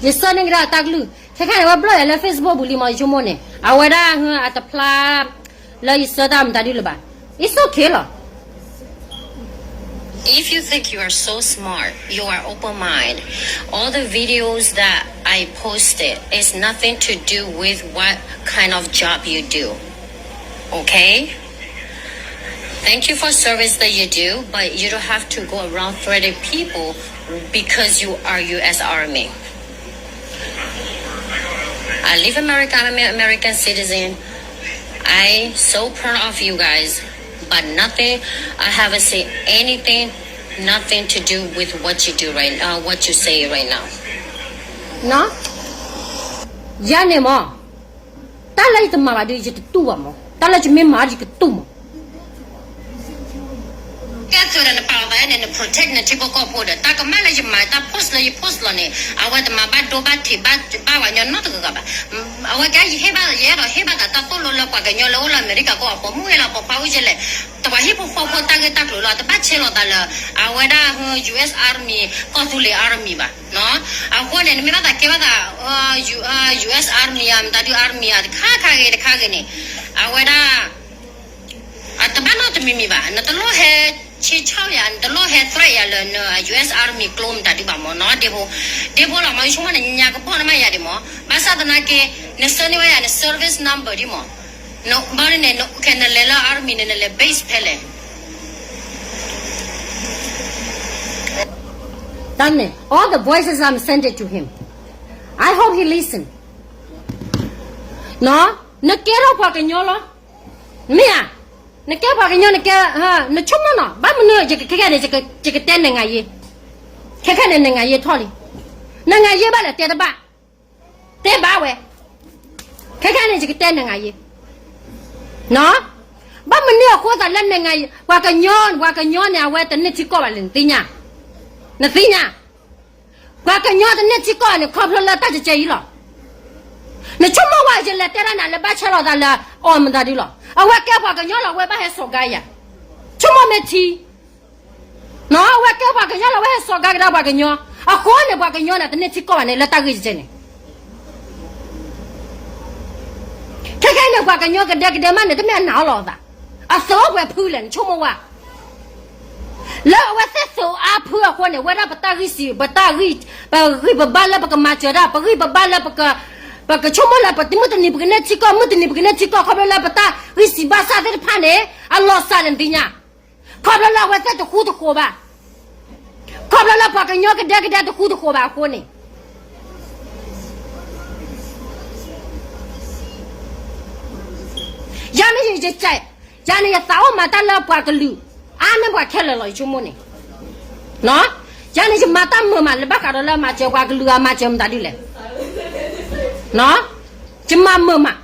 ယဆၢန့ၢ်ကဒါတၢ်ကလုၢ်, ခဲခါန့ၣ် ဝဲဘျီၣ်ယၤလၢ Facebook ပူၤလံမး ယဆိကမိၣ်န့ၣ် အဝဲဒၣ်အတဖျါ လၢယဆၢတၢ်မတၤဒုလၢၤဘၣ်. It's okay လီၤ. If you think you are so smart, you are open mind. All the videos that I posted is nothing to do with what kind of job you do. Okay? Thank you for service that you do, but you don't have to go around threatening people because you are U S Army. I live America, I'm an American citizen. I so proud of you guys, but nothing, I haven't seen anything, nothing to do with what you do right now, what you say right now. ယၤန့ၣ်မး တၢ်လၢယတမၤဘၣ်ဒီး ယတတူၢ်ဘၣ်မး, တၢ်လၢယမ့ၢ်မၤဒီး ယကတူၢ်မး. ကဲသုးဒီးနပာ်လီၤသးန့ၣ် န protect နထံဖိကီၢ်ဖိဒီး တၢ်ကမၣ်လၢယမၤ တၢ် post လၢယ post လီၤန့ၣ် အဝဲတမၤဘၣ်ဒိဘၣ်ထံးဘၣ်ဘၣ်ပှၤကညီနီတဂၤဂၤဘၣ်. အဝဲကဲယဟ့ၣ်ဘၣ် ယအဲၣ်ဒိးဟ့ၣ်ဘၣ်သးတၢ်သိၣ်လိလၢပှၤကညီလၢအိၣ်လၢအမဲရကၤကီၢ်အပိာ်မုၣ်ဂ့ၤလီၤ ပိာ်ခွါအိၣ်ကလဲၣ်, တပှၤဟံၣ်ဖိဃီဖိတၢ်ဂ့ၢ်တၢ်ကျိၤလီၤ တဘၣ်ဆဲးလီၤသးလၢ အဝဲဒၣ် US Army ကီၢ်သူလ့ၤ Army ဘၣ်. အဃိန့ၣ် နမ့ၢ်ဘၣ်သးကဲဘၣ်သး US Army ဧါ မတၤဒု Army ဧါ တခါခါဂ့ၤတခါဂ့ၤန့ၣ် အဝဲဒၣ် အတဘၣ်နီတမံၤမံၤဘၣ်, နတလိၣ်ဟဲ ဆ့ဆီၣ်ယၤ နတလိၣ်ဟဲ threat ယၤလၢန US Army ကျိမတၤဒုဘၣ်မးနီၤ ဒ့ဖိ, ဒ့ဖိလီၤမး ယဆိကမိၣ်န့ၣ် ညါကပီၢ်နမးယၤဒံးမး, ဘၣ်ဆၣ်သနာ်က့ နဆှၢန့ၢ်ဝဲယၤ န service number ဒံးမး, ဘၣ်န့ၣ်န့ၣ် ခဲနလဲၤလၢ army န့ၣ် နလဲၤ base ဖဲလဲၣ်. တၢ်န့ၣ် all the voices I'm sending to him, I hope he listen. နကဲထီၣ်ပှၤကညီလီၤ, မ့ၢ်ဧါ, နကဲပှၤကညီ နကဲ, နဆိကမိၣ်နီၤ ဘၣ်မနုၤ ခဲခဲန့ၣ် ယကတဲနငၤယ့, ခဲခဲန့ၣ် နငၤယ့ထီၣ်လံ, နငၤယ့ဘၣ်လဲၣ် တဲတဘၣ်, တဲဘၣ်ဝဲ, ခဲခဲန့ၣ် ယကတဲနငၤယ့, ဘၣ်မနုၤအဃိသးလၢနငၤယ့ ပှၤကညီ ပှၤကညီန့ၣ် အဝဲတန့ၢ်ထံကီၢ်ဘၣ်လဲၣ် နသ့ၣ်ညါ, နသ့ၣ်ညါ ပှၤကညီတန့ၢ်ထံကီၢ်န့ၣ် ခီဖျိလၢတၢ်ကကဲအံၤလီၤ. နဆိကမိၣ်ဝဲ ယလဲၤတဲဒၣ်နၤလၢဘၣ်ဆဲးလီၤသးလၢအီၤမတၤဒုလီၤ. အဝဲကဲပှၤကညီလီၤ အဝဲဘၣ်ဟဲစိာ်ကါယၤ, ဆိကမိၣ်မ့ၢ်ထံ, အဝဲကဲပှၤကညီလီၤ အဝဲဟဲစိာ်ကါကဒါပှၤကညီ, အဃိန့ၣ် ပှၤကညီန့ၣ် တန့ၢ်ထံကီၢ်ဘၣ်န့ၣ် လၢတၢ်ဂ့ၢ်ကဲန့ၣ် ခဲခဲအံၤန့ၣ် ပှၤကညီကဒဲကဒဲမးန့ၣ် တမ့ၢ်အနာ်အီၤလီၤသး, အသုးအိၣ်ပှဲၤဖုလဲၣ် နဆိကမိၣ်ဝဲ, လၢအဝဲသ့ၣ်သုးအါဖုအဃိန့ၣ် ဝဲဒၣ်ပတၢ်ဂံၢ်စံး ပတၢ်ဂံၢ်, ပဂံၢ်ပဘါလၢပကမၤစၢၤတၢ် ပဂံၢ်ပဘါလၢပက, ပကဆိကမိၣ်လၢပမုၢ်တနံၤပကန့ၢ်ထံကီၢ် မုၢ်တနံၤပကန့ၢ်ထံကီၢ် ခီဖျိလၢပတၢ်ဂံၢ်စံးဘၣ်ဆၣ်သ့ၣ်တဖၣ်န့ၣ် အလီၤစၢ်န့ၣ်သ့ၣ်ညါ, ခီဖျိလၢအဝဲသ့ၣ်တဃူတဃိးဘၣ်, ခီဖျိလၢပှၤကညီကဒဲကဒဲတဃူတဃိးဘၣ်အဃိန့ၣ် ယၤန့ၣ်ယ, ယၤန့ၣ်ယသးအိၣ်မၤတၢ်လၢပှၤကလုာ်, အါန့ၢ်ပှၤခဲလၢာ်လီၤ ယဆိကမိၣ်န့ၣ်, ယၤန့ၣ်ယမၤတၢ်မုာ်မး လၢဘၣ်ဃးဒီးလၢအမၤစၢၤပှၤကလုာ် အမၤစၢၤမတၤဒ်လဲၣ်, ယမၤမုာ်မး,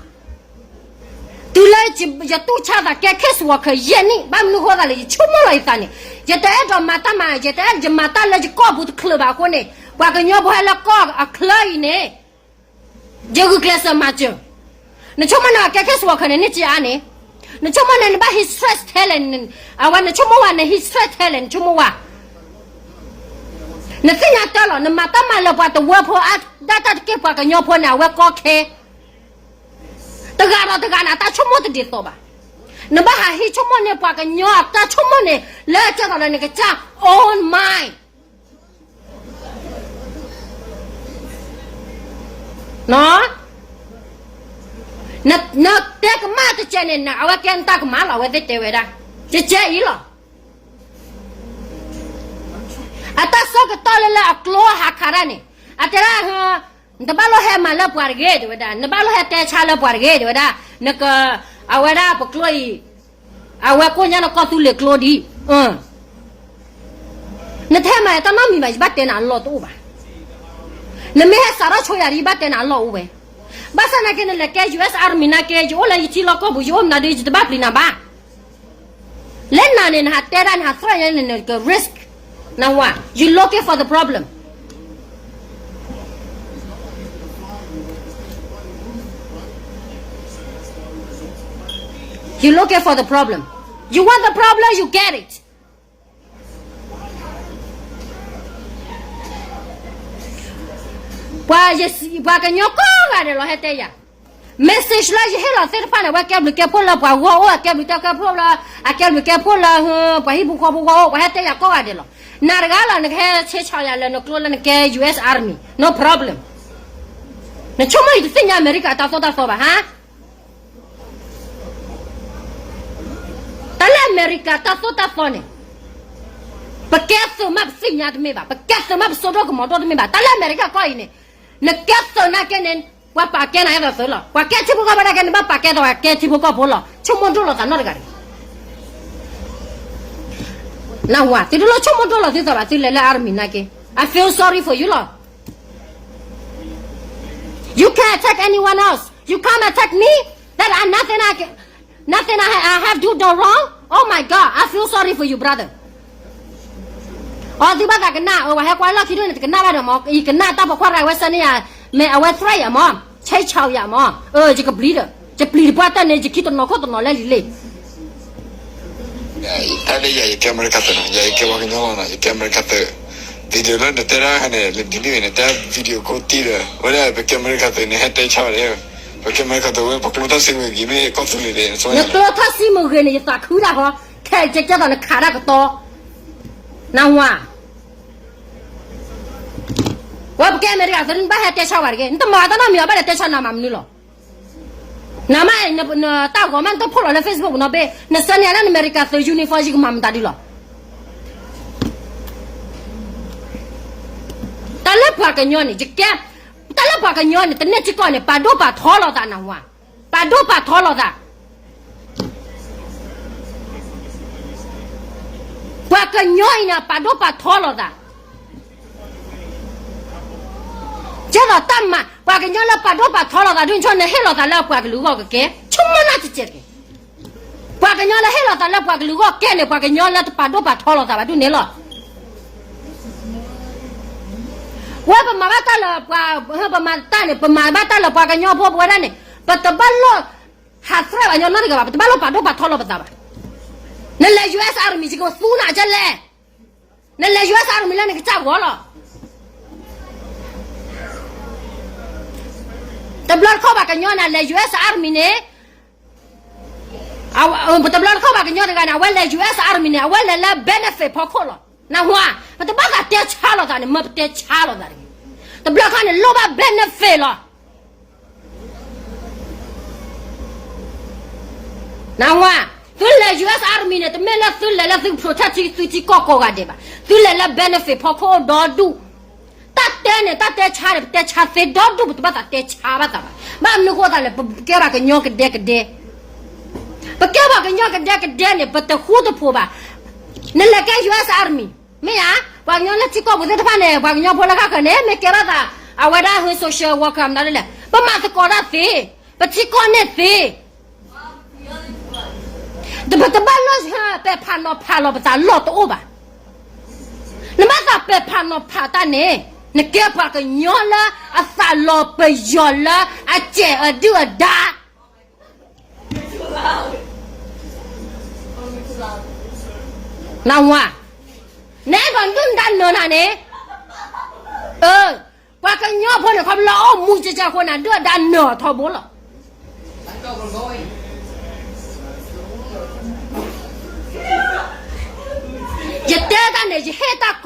တုၤလၢယတူၢ်ဆါသးကဲ case worker ယဲၢ်နံၣ် ဘၣ်မနုၤဃိသးလဲၣ် ယဆိကမိၣ်လီၤယသးန့ၣ်, ယတအဲၣ်ဒိးမၤတၢ်မၤ ယတအဲၣ်ယမၤတၢ်လၢယကီၢ်ပူၤတချုးဘၣ်အဃိန့ၣ်, ပှၤကညီဖိဟဲလၢကီၢ်အချၢအံၤန့ၣ် ယဂုာ်ကျဲးစၢးမၤစၢၤ, နဆိကမိၣ်န့ၣ် ကဲ case worker န့ၣ် န့ၢ်စ့အါန့ၣ်, နဆိကမိၣ်န့ၣ် နဘၣ် hit stress ထဲလဲၣ်, အဝဲနဆိကမိၣ်ဝဲ န hit stress ထဲလဲၣ် နဆိကမိၣ်ဝဲ, နသ့ၣ်ညါတၢ်လီၤ နမၤတၢ်မၤလၢပှၤတဝၢဖိအါ ဒၣ်တၢ်တက့ၢ်ပှၤကညီဖိန့ၣ် အဝဲကီခဲ တဂၤဒီးတဂၤန့ၣ် အတၢ်ဆိကမိၣ်တဒ်သိးဘၣ်, နဘၣ်ဟးဟံးဆိကမိၣ်န့ၣ် ပှၤကညီအတၢ်ဆိကမိၣ်န့ၣ် လၢကဲသိးဒီးနကစၢ် own mind နတဲကမၣ်တကဲန့ၣ် အဝဲကဲနတၢ်ကမၣ်လီၤ အဝဲသ့ၣ်တဲဝဲဒၣ် ကကဲအံၤလီၤ. အတၢ်ဆၢကတီၢ်လၢလၢအကျိဟးခးတၢ်န့ၣ်, အတဲဒၣ်, နတဘၣ်လိၣ်ဟဲမၤလၢပှၤတဂ့ၤ တဲဝဲဒၣ်, နဘၣ်လိၣ်ဟဲတဲဆါလၢပှၤတဂ့ၤ တဲဝဲဒၣ်, နက, အဝဲဒၣ်ပကျိအံၤ, အဝဲကိၣ်ညါနကီၢ်သူလ့ၤကျိဒံး, နတဟဲမၤတၢ်နီတမံၤဘၣ် ယဘၣ်တဲနၤအလီၢ်တအိၣ်ဘၣ်. နမ့ၢ်ဟဲစးထီၣ်ဆိယၤဒ် ယဘၣ်တဲနၤအလီၢ်အိၣ်ဝဲ. ဘၣ်ဆၣ်နာ်က့ နလဲၤကဲ U S Army နာ်က့ ယအိၣ်လၢယထံလီၢ်ကီၢ်ပူၤ ယအိၣ်မနုၤဒီး ယတဘၣ်ပျံၤနၤဘၣ်. လၢနၤန့ၣ် နဟးတဲဒၣ် နဟးသရၣ်ညါန့ၣ် နက risk, နဝၤ, you looking for the problem. You looking for the problem. You want the problem, you get it. ပှၤ, ပှၤကညီကိးဂၤဒဲးလီၤ ဟဲတဲယၤ, message လၢယဟ့ၣ်လီၤသ့ၣ်တဖၣ်န့ၣ် အဝဲကဲဘျုးကဲဖှိၣ်လၢပှၤဂီၢ်အိၣ်, အကဲဘျုးကဲဖှိၣ်လၢ, အကဲဘျုးကဲဖှိၣ်လၢ, ပှၤဟံၣ်ဖိဃီဖိဂီၢ်အိၣ်, ပှၤဟဲတဲယၤကိးဂၤဒဲးလီၤ. နၤတဂၤလီၤ နကဟဲဆဲးဆီၣ်ယၤလၢနကျိလၢနကဲ U S Army, no problem. နဆိကမိၣ်ယတသ့ၣ်ညါအမဲရကၤတၢ်သိၣ်တၢ်သီဘၣ်ဟါ. တၢ်လၢအမဲရကၤတၢ်သိၣ်တၢ်သီန့ၣ်, ပကဲသုးမးပသ့ၣ်ညါတမ့ၢ်ဘၣ်, ပကဲသုးမးပစိဒိၣ်ကမီၤဒိၣ်တမ့ၢ်ဘၣ်, တၢ်လၢအမဲရကၤကီၢ်အံၤန့ၣ်, နကဲသုးနာ်က့န့ၣ်, ပှၤပာ်ကဲနၤအဲၣ်ဒိးသုးလီၤ, ပှၤကဲထံဖိကီၢ်ဖိနာ်က့န့ၣ် ဘၣ်ပာ်ကဲသိးပှၤကဲထံဖိကီၢ်ဖိလီၤ, ဆိကမိၣ်ဒိၣ်လီၤသးနီတဂၤတဂ့ၤ. နဝၤ, သုတလိၣ်ဆိကမိၣ်ဒိၣ်လီၤသုသးဘၣ်, သုလဲၤလၢ army နာ်က့, I feel sorry for you လီၤ. You can't attack anyone else. You come attack me. That I, nothing I can, nothing I, I have do the wrong. Oh my God, I feel sorry for you, brother. အီ သုဘၣ်သးကနၣ်, အဝဲဟဲကွၢ်လီၢ်ခံဒိၣ်န့ၣ် တကနၣ်ဘၣ်ဒီးမၢ်, ယကနၣ်တၢ်ပိာ်ခွါရၤဝဲစၢန့ၣ်ယၤ, မ့ၢ်အဝဲ threat ယၤမၢ်, ဆဲးဆီၣ်ယၤမၢ်, ယကပျံၤဒီး, ယပျံၤတပှၢ်တၢၢ်န့ၣ် ယခံတနီၤခိၣ်တနီၤလဲလံလံ. တၢ်လၢယၤယကဲအမဲရကၤသုးနီၤ, ယၤယကဲပှၤကညီလီၤနီၤ, ယကဲအမဲရကၤသုး, ဒ်သိးလၢနတဲဒၣ်န့ၣ် လၢဒ်န့ၣ်န့ၣ် တၢ် video call တံၢ်ဒီး ဝဲဒၣ်ပကဲအမဲရကၤသုးန့ၣ် ဟဲတဲဆါဝဲဒၣ်, ပကဲအမဲရကၤသုးဝဲ ပကျိထီၣ်စံးမုၢ်ဂ့ၤ မ့ၢ်ကီၢ်သူလ့ၤန့ၣ်, နကျိထီၣ်စံးမုၢ်ဂ့ၤန့ၣ် ယသးခုဒၣ်ဃီ, ခဲကဲသိးနခးတၢ်ကတီ, နဝၤ ဝဲပကဲအမဲရကၤသုး နဘၣ်ဟဲတဲဆါဝဲတဂ့ၤ, နတမၤတၢ်နီတမံၤဘၣ် ဘၣ်လဲၤတဲဆါနၤမၤမနုၤလီၤ. နမ့ၢ်, တၢ်ဂီၤမးနတဖီၣ်လီၤလၢ Facebook နီတဘ့ၣ်, နဆၢန့ၢ်လၢနမဲရကၤသုး uniform ယကမၤမတၤဒ်လီၤ. တၢ်လၢပှၤကညီန့ၣ်, တၢ်လၢပှၤကညီန့ၣ် တန့ၢ်ထံကီၢ်န့ၣ် ပာ်ဒိၣ်ပာ်ထီလိာ်သးနဝၤ, ပာ်ဒိၣ်ပာ်ထီလိာ်သး ပှၤကညီအံၤန့ၣ် ပာ်ဒိၣ်ပာ်ထီလိာ်သး, ကဲသိးတၢ်မၤ, ပှၤကညီလၢပာ်ဒိၣ်ပာ်ထီလိာ်သးဒ်န့ၣ် နဟ့ၣ်လီၤသးလၢပှၤကလုာ်ဂီၢ်ကကဲ, ဆိကမိၣ်နၢ်တစဲးတက့ၢ်. ပှၤကညီလၢဟ့ၣ်လီၤသးလၢပှၤကလုာ်ဂီၢ်ကဲန့ၣ် ပှၤကညီလၢတပာ်ဒိၣ်ပာ်ထီလိာ်သးဘၣ်ဒ်န့ၣ်လီၤ. ဝဲပမၤဘၣ်တၢ်လၢပှၤ, ပမၤတၢ်န့ၣ် ပမၤဘၣ်တၢ်လၢပှၤကညီဖိပဝဲဒၣ်န့ၣ် ပတဘၣ်လိၣ်ဟးသရၣ်ပှၤကညီနီတဂၤဘၣ်, ပတဘၣ်လိၣ်ပာ်ဒိၣ်ပာ်ထီလိာ်ပသးဘၣ်. နလဲၤ U S Army ယကသူနၤကလဲၣ်, နလဲၤ U S Army လၢနကစၢ်ဂီၢ်လီၤ. တဘျီတခီၣ်ပှၤကညီန့ၣ် လဲၤ U S Army န့ၣ်, တဘျီတခီၣ်ပှၤကညီတဂၤန့ၣ် အဝဲလဲၤ U S Army န့ၣ် အဝဲလဲၤလၢ benefit ဖီခိၣ်လီၤ. နဝၤ, ပတဘၣ်သးတဲဆါလိာ်သးန့ၣ် မ့ၢ်ပတဲဆါလိာ်သးတဂ့ၤ. တဘျီခါန့ၣ် လိၣ်ဘၣ် benefit လီၤ. နဝၤ, သုလဲၤ U S Army န့ၣ် တမ့ၢ်လၢသုလဲၤလၢသု protect သုထံကီၢ်ကိးဂၤဒဲးဘၣ်. သုလဲၤလၢ benefit ဖီခိၣ်ဒီဒူၣ်. တၢ်တဲန့ၣ် တၢ်တဲဆါန့ၣ် ပတဲဆါသ့ဒီဒူၣ်, ပတဘၣ်သးတဲဆါဘၣ်သးဘၣ်. ဘၣ်မနုၤဃိသးလဲၣ်, ပကဲပှၤကညီကဒဲကဒဲ, ပကဲပှၤကညီကဒဲကဒဲန့ၣ် ပတဃူတဖိးဘၣ်. နလဲၤကဲ U S Army မ့ၢ်ဧါ, ပှၤကညီလၢထံကီၢ်ပူၤသ့ၣ်တဖၣ်န့ၣ် ပှၤကညီဖိလၢဃၣ်ဃၢၤန့ၣ် မ့ၢ်ကဲဘၣ်သး အဝဲဒၣ် social worker မနုၤလဲၣ်, ပမၤသကိးတၢ်သ့, ပထံကီၢ်န့ၣ်သ့ ပတဘၣ်လိၣ်ပဲာ်ဖးနီၤဖးလီၤပသးလီၢ်တအိၣ်ဘၣ်. နဘၣ်သးပဲာ်ဖးနီၤဖးတၢ်န့ၣ် နကဲပှၤကညီလၢအသးလီၤပယီၤလၢအစဲးအဒုၣ်အဒါ နဝၤ, နအဲၣ်ဒိးဒုၣ်ဒါနၢၤနၤန့ၣ်, ပှၤကညီဖိန့ၣ် ခီဖျိလၢအအိၣ်မူကကၢအဃိန့ၣ် ဒုၣ်ဒါနၢၤအီၤထီဘိလီၤ. ယတဲတၢ်န့ၣ်, ယဟ့ၣ်တၢ်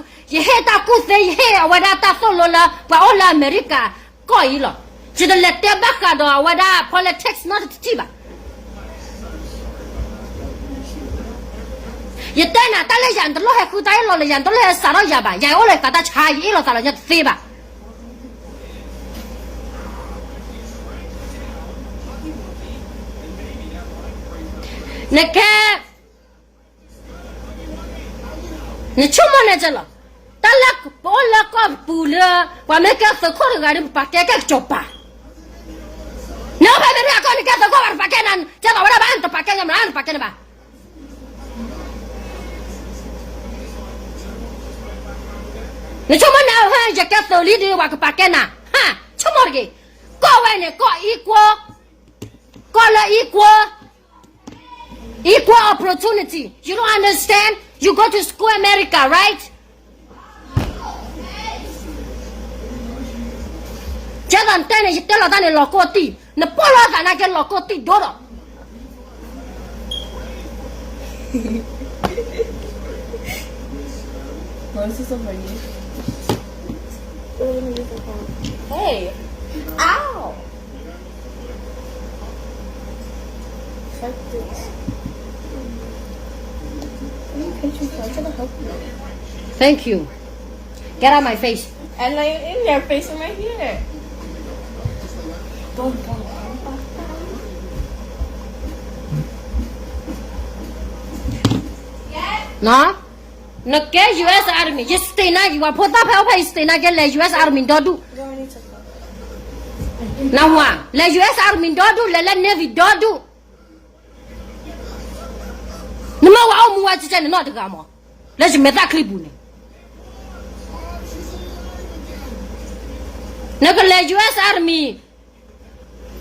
ကူၣ်သ့, ယဟ့ၣ်အဝဲဒၣ်တၢ်သိၣ်လိလၢ ပှၤအိၣ်လၢအမဲရကၤကီၢ်အံၤလီၤ. ယတလဲၤတဲဘၣ်ဃးဒီးအဝဲဒၣ် politics နီတထံၣ်ဘၣ်. ယတဲနၤ တၢ်လၢယၤ နတလိၣ်ဟဲဃုတၢ်အ့ၣ်လိာ်လၢယၤ နတလိၣ်ဟဲစးထီၣ်ယၤဘၣ်. ယၤအအိၣ်လၢယသးတၢ်ဆါ ယအ့ၣ်လိာ်သးလီၤညါတသ့ဘၣ်. နကဲ နဆိကမိၣ်န့ၣ်ကလီၤ. တၢ်လၢပအိၣ်လၢကီၢ်ပူၤလၢ ပှၤမ့ၢ်ကဲသုးခိၣ်တဂၤဒီး ပပာ်ကဲကဲကစီၤပၤ, နအိၣ်ဖဲန့ၣ် အကီၢ်နကဲသုးခိၣ်ဘၣ် တပာ်ကဲနၤ, ကဲသိးဝဲဒၣ်ဘၣ် နတပာ်ကဲညါမး နတပာ်ကဲန့ၣ်ဘၣ်. နဆိကမိၣ်န့ၣ် ယကဲသုးလံဒီး ပှၤကပာ်ကဲနၤ, ဟါ, ဆိကမိၣ်တဂ့ၤ. ကီၢ်ဝဲန့ၣ် ကီၢ် equal, ကီၢ်လၢ equal, equal opportunity. You don't understand? You go to school America, right? ကဲသိးနတဲန့ၣ် ယတဲလီၤတၢ်န့ၣ် လီၤကိၢ်တံၢ်, နပိာ်လီၤသးနာ်က့ လီၤကိၢ်တံၢ်ဒိၣ်ဒီး Hey. Ow. Thank you. Get out my face. And like in your face and right here. နကဲ US Army ယ state နာ်က့ ပှၤဖိသၣ်ဖဲအိၣ်ဖဲယ state နာ်က့ လဲၤ US Army ဒီဒူၣ်, နဝၤ လဲၤ US Army ဒီဒူၣ် လဲၤလၢ Navy ဒီဒူၣ်, နမ့ၢ်ဝဲအိၣ်မူဝဲကဲကဲန့ၣ်နီတဂၤမး, လၢယမဲာ်သၣ်ချံပူၤန့ၣ် နကလဲၤ US Army,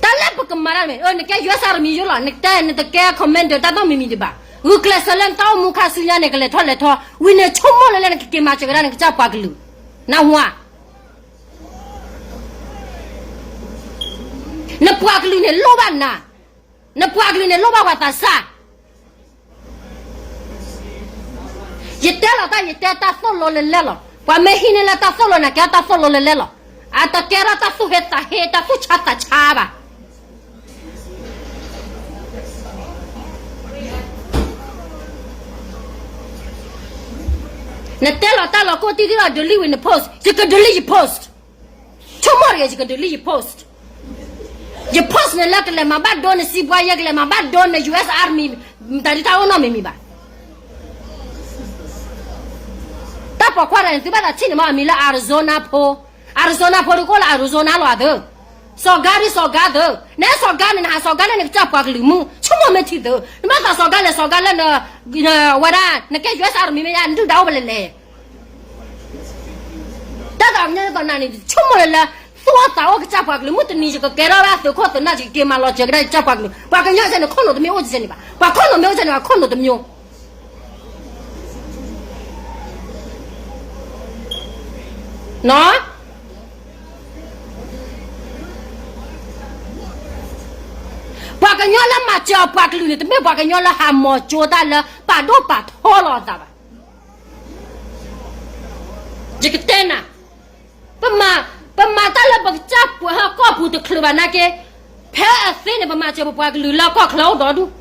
တၢ်လၢပကမၤတၢ်မ့ၢ် နကဲ US Army ယိလီၤ, နတဲနတကဲ commander တၢ်တီၢ်မံၤမံၤဒံးဘၣ်, ဂုာ်ကျဲးစၢးလၢနတၢ်အိၣ်မူခါဆူညါန့ၣ် ကလဲၤထီၣ်လဲၤထီ, ဝံၤန့ၣ်ဆိကမိၣ်လၢလၢနကက့ၤမၤစၢၤကဒါနကစၢ်ပှၤကလုာ်, နဝၤ နပှၤကလုာ်န့ၣ်လိၣ်ဘၣ်နၤ, နပှၤကလုာ်န့ၣ်လိၣ်ဘၣ်ပှၤသးစၢ် ယတဲလီၤတၢ် ယတဲတၢ်သိၣ်လိလၢလဲၢ်လီၤ. ပှၤမ့ၢ်ဟံးန့ၢ်လၢတၢ်သိၣ်လိန့ၣ် ကဲတၢ်သိၣ်လိလၢလဲၢ်လီၤ. အတကဲထီၣ်တၢ်သူၣ်ဟ့သးဟ့ တၢ်သူၣ်ဆါသးဆါဘၣ်. နတဲလီၤတၢ်လီၤကိၢ်တံၢ်တံၢ်လီၤ delete ဝံၤန post, ယက delete ယ post. ဆိကမိၣ်တဂ့ၤ ယက delete ယ post. ယ post န့ၣ်လၢကလဲၤမၤဘၣ်ဒိနစံးပှၤယဲ ကလဲၤမၤဘၣ်ဒိန US Army, တၢ်ဒ်တၢ်အိၣ်နီတမံၤမံၤဘၣ်. တၢ်ပိာ်ခွါတဂၤန့ၣ် သုဘၣ်သးထံၣ်န့ၣ်မ့ၢ်အမံၤလၢ Arizona ဖိ, Arizona ဖိဒုးကအိၣ်လၢ Arizona လီၤသု, စီၤကါဒုးစီၤကါသု, နအဲၣ်စီၤကါန့ၣ် နဟးစီၤကါလၢနကစၢ်ပှၤကလုာ်မုၣ် ဆိကမိၣ်မ့ၢ်ထံသု, နဘၣ်သးစီၤကါလဲၤစီၤကါလၢန ဝဲဒၣ် နကဲ US Army မ့ၢ်ယါ နဒုၣ်ဒါအိၣ်ဖဲလဲၣ်လဲၣ်. တၢ်သးကညီၤသးနၤန့ၣ် ဆိကမိၣ်လၢလၢ သူၣ်အိၣ်သးအိၣ်ကစၢ်ပှၤကလုာ် မုၢ်တနံၤယကကဲထီၣ်ဘၣ်သုးခိၣ်သုးနၢ် ယကက့ၤမၤလီၤစၢၤကဒါယကစၢ်ပှၤကလုာ်, ပှၤကညီစဲန့ၣ် ခိၣ်နူာ်တမံၤအိၣ်စဲန့ၣ်ဘၣ်, ပှၤခိၣ်နူာ်မ့ၢ်အိၣ်စဲန့ၣ် ပှၤခိၣ်နူာ်တမံၤ ပှၤကညီလၢမၤစၢၤအပှၤကလုာ်န့ၣ် တမ့ၢ်ပှၤကညီလၢဟးမၤစၢၤတၢ်လၢ ပာ်ဒိၣ်ပာ်ထီလီၤအသးဘၣ်. ယကတဲနၤ, ပမၤ, ပမၤတၢ်လၢပကစၢ်ပှၤဟီၣ်ကီၢ်ပူၤတချုးဘၣ်နာ်က့, ဖဲအသ့န့ၣ် ပမၤစၢၤပပှၤကလုာ်လၢကီၢ်ချၢအိၣ်ဒီဒူၣ်,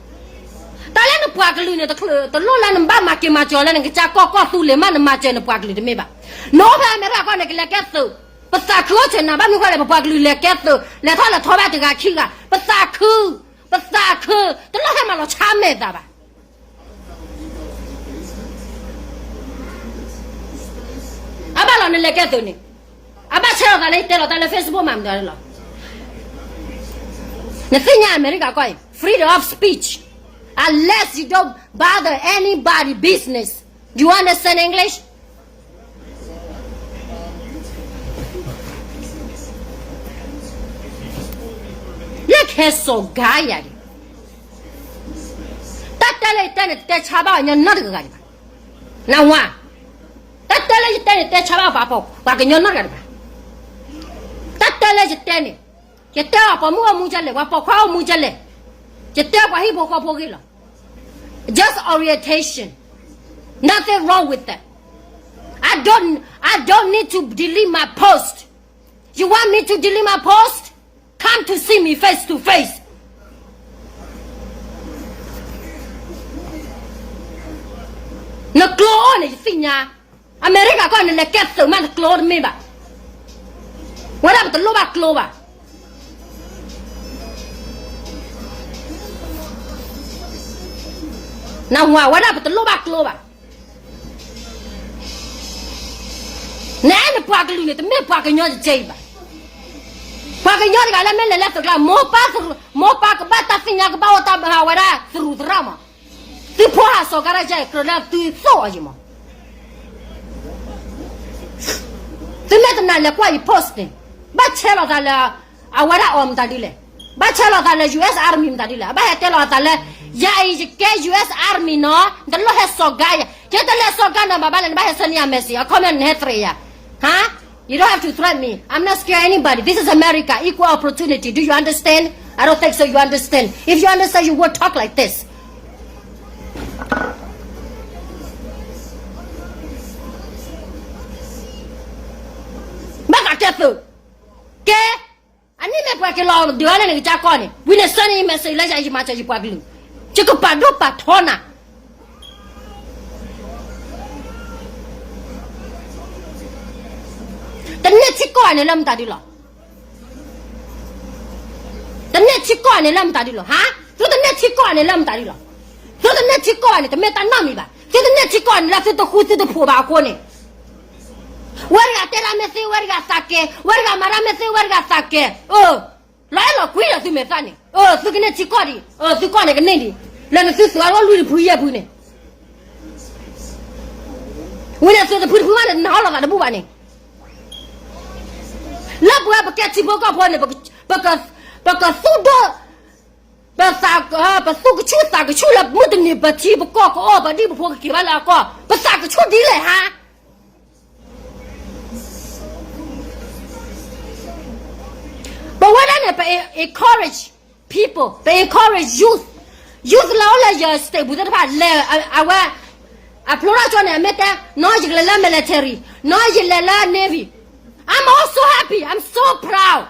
တၢ်လၢနပှၤကလုာ်န့ၣ် တချုးတလိၣ်လၢနဘၣ်မၤက့ၤမၤစၢၤလၢနကစၢ်ကီၢ်ကီၢ်သူလ့ၤမး နမၤစၢၤနပှၤကလုာ်တမ့ၢ်ဘၣ်. နအိၣ်ဖဲအမဲရကီၢ်န့ၣ် ကလဲၤကဲသုး, ပသးခုအိၣ်ဆဲးနၤ ဘၣ်မနုၤဃိလဲၣ် ပပှၤကလုာ်လဲၤကဲသုး လဲၤထီၣ်လဲၤထီဘၣ်တဂၤခံဂၤ, ပသးခု, ပသးခု, တလိၣ်ဟဲမၤလီၤဆါမဲာ်သးဘၣ်. အဘၣ်လီၤနလဲၤကဲသုးန့ၣ်, အဘၣ်ဆဲးလီၤသးလၢယတဲလီၤတၢ်လၢ Facebook မၤမတၤလီၤ. နသ့ၣ်ညါအမဲရကီၢ်ကီၢ်အံၤ freedom of speech, unless you don't bother anybody business. Do you understand English? လၢခဲစီၤဂၤယၤဒံး, တၢ်တဲလၢယတဲန့ၣ် တတဲဆါဘၣ်ပှၤကညီနီတဂၤဂၤဒံးဘၣ်. နဝၤ, တၢ်တဲလၢယတဲန့ၣ် တဲဆါဘၣ်ပှၤကညီနီတဂၤဒံးဘၣ်. တၢ်တဲလၢယတဲန့ၣ်, ယတဲအီၤ ပှၤမုၣ်အိၣ်မူကဲလဲၣ်, ပှၤပိာ်ခွါအိၣ်မူကဲလဲၣ်, ယတဲပှၤဟံၣ်ဖိဃီဖိဂ့ၢ်လီၤ. Just orientation. Nothing wrong with that. I don't, I don't need to delete my post. You want me to delete my post? Come to see me face to face. န့ၣ်ယသ့ၣ်ညါ, အမဲရကၤကီၢ်န့ၣ် လဲၤကဲသုးမးတကျိတမ့ၢ်ဘၣ်. ဝဲဒၣ်ပတလိၣ်ဘၣ်ကျိဘၣ်. နဝၤ ဝဲဒၣ်ပတလိၣ်ဘၣ်ကျိဘၣ်. နအဲၣ်နပှၤကလုာ်န့ၣ် တမ့ၢ်ပှၤကညီတကဲအံၤဘၣ်. ပှၤကညီတဂၤလၢမ့ၢ်လဲၤလၢသုးကျါ မိၢ်ပၢ်သရူး, မိၢ်ပၢ်ကဘၣ်တၢ်သ့ၣ်ညါ ကဘၣ်အိၣ်တၢ်မၤဝဲဒၣ်သရူးသရၣ်မး. သုဖိဟးစီၤကါရၢ်ယဲ ကြၢးလၢသုသိၣ်အီၤယံၤမး. သုမ့ၢ်တနာ်လဲၤကွၢ်ယ post န့ၣ်, ဘၣ်ဆဲးလီၤသးလၢ အဝဲဒၣ်အီၤမတၤဒ်လဲၣ်. ဘၣ်ဆဲးလီၤသးလၢ US Army မတၤဒ်လဲၣ်. အဘၣ်ဟဲတဲလီၤအသးလၢ ယၤအံၤယကဲ US Army နီၤ, နတလိၣ်ဟဲစီၤကါယၤ. ယဲတလဲၤစီၤကါနၤဘၣ်ဘၣ်လဲၣ်, နဘၣ်ဟဲဆၢန့ၢ်ယၤ message, အခီပညီနဟဲသရ့းယၤ. ဟါ? You don't have to threaten me. I'm not scared anybody. This is America, equal opportunity. Do you understand? I don't think so you understand. If you understand, you won't talk like this. ဘၣ်ကးကဲသုး, ကဲ, အနံၣ်မ့ၢ်ပှဲၤက့ၤလီၤဒုးအီၤလၢနကစၢ်ကီၢ်န့ၣ် ဝံၤန့ၣ် ဆၢန့ၢ်ယ message လၢယၤ ယမၤစၢၤယပှၤကလုာ်, ယကပာ်ဒိၣ်ပာ်ထီနၤ. တန့ၢ်ထံကီၢ်န့ၣ်လၢမတၤဒ်လီၤ. တန့ၢ်ထံကီၢ်န့ၣ်လၢမတၤဒ်လီၤ. ဟါ? သုတန့ၢ်ထံကီၢ်န့ၣ်လၢမတၤဒ်လီၤ. သုတန့ၢ်ထံကီၢ်န့ၣ် တမ့ၢ်တၢ်နီတမံၤဘၣ်. သုတန့ၢ်ထံကီၢ်န့ၣ်လၢသုတဃူသုတဖိးဘၣ်အဃိန့ၣ်, ဝဲတဂၤတဲဒၣ်မ့ၢ်သ့ ဝဲတဂၤသးကဲ, ဝဲတဂၤမၤတၢ်မ့ၢ်သ့ ဝဲတဂၤသးကဲ. အၢ, လီၤအဲၣ်လီၤကွံဒီးသုမဲာ်သၣ်န့ၣ်, အၢ, သုကန့ၢ်ထံကီၢ်ဒံး, အၢ, သုကီၢ်န့ၣ်ကန့ၢ်ဒံး, လၢနသုသုးအါထီၣ်လွံၢ်တဖုယဲၢ်ဖုန့ၣ်, ဝံၤန့ၣ်သုတဖုတဖုမးန့ၣ် နဟီၣ်လီၤသးတဘူၣ်ဘၣ်န့ၣ်, လၢပဝဲပကဲထံဖိကီၢ်ဖိန့ၣ်, ပကသူၣ်ဒိၣ်, ပသး, ပသူၣ်ကဆူၣ်သးကဆူၣ်လၢမုၢ်တနံၤပထံပကီၢ်ကအီၣ် ပဒံၣ်ပဖိကက့ၤဘၣ်လၢအကီၢ် ပသးကဆူၣ်ဒ်လဲၣ်ဟါ. ပဝဲဒၣ်န့ၣ် ပ encourage people, ပ encourage youth, youth လၢအိၣ်လၢယ state ပူၤသ့ၣ်တဖၣ်လဲၤ, အဝဲ, အဖျိထီၣ်ကၠိန့ၣ် အမ့ၢ်တဲ, နီၢ်ယကလဲၤလၢ military, နီၢ်ယလဲၤလၢ navy, I'm all so happy, I'm so proud.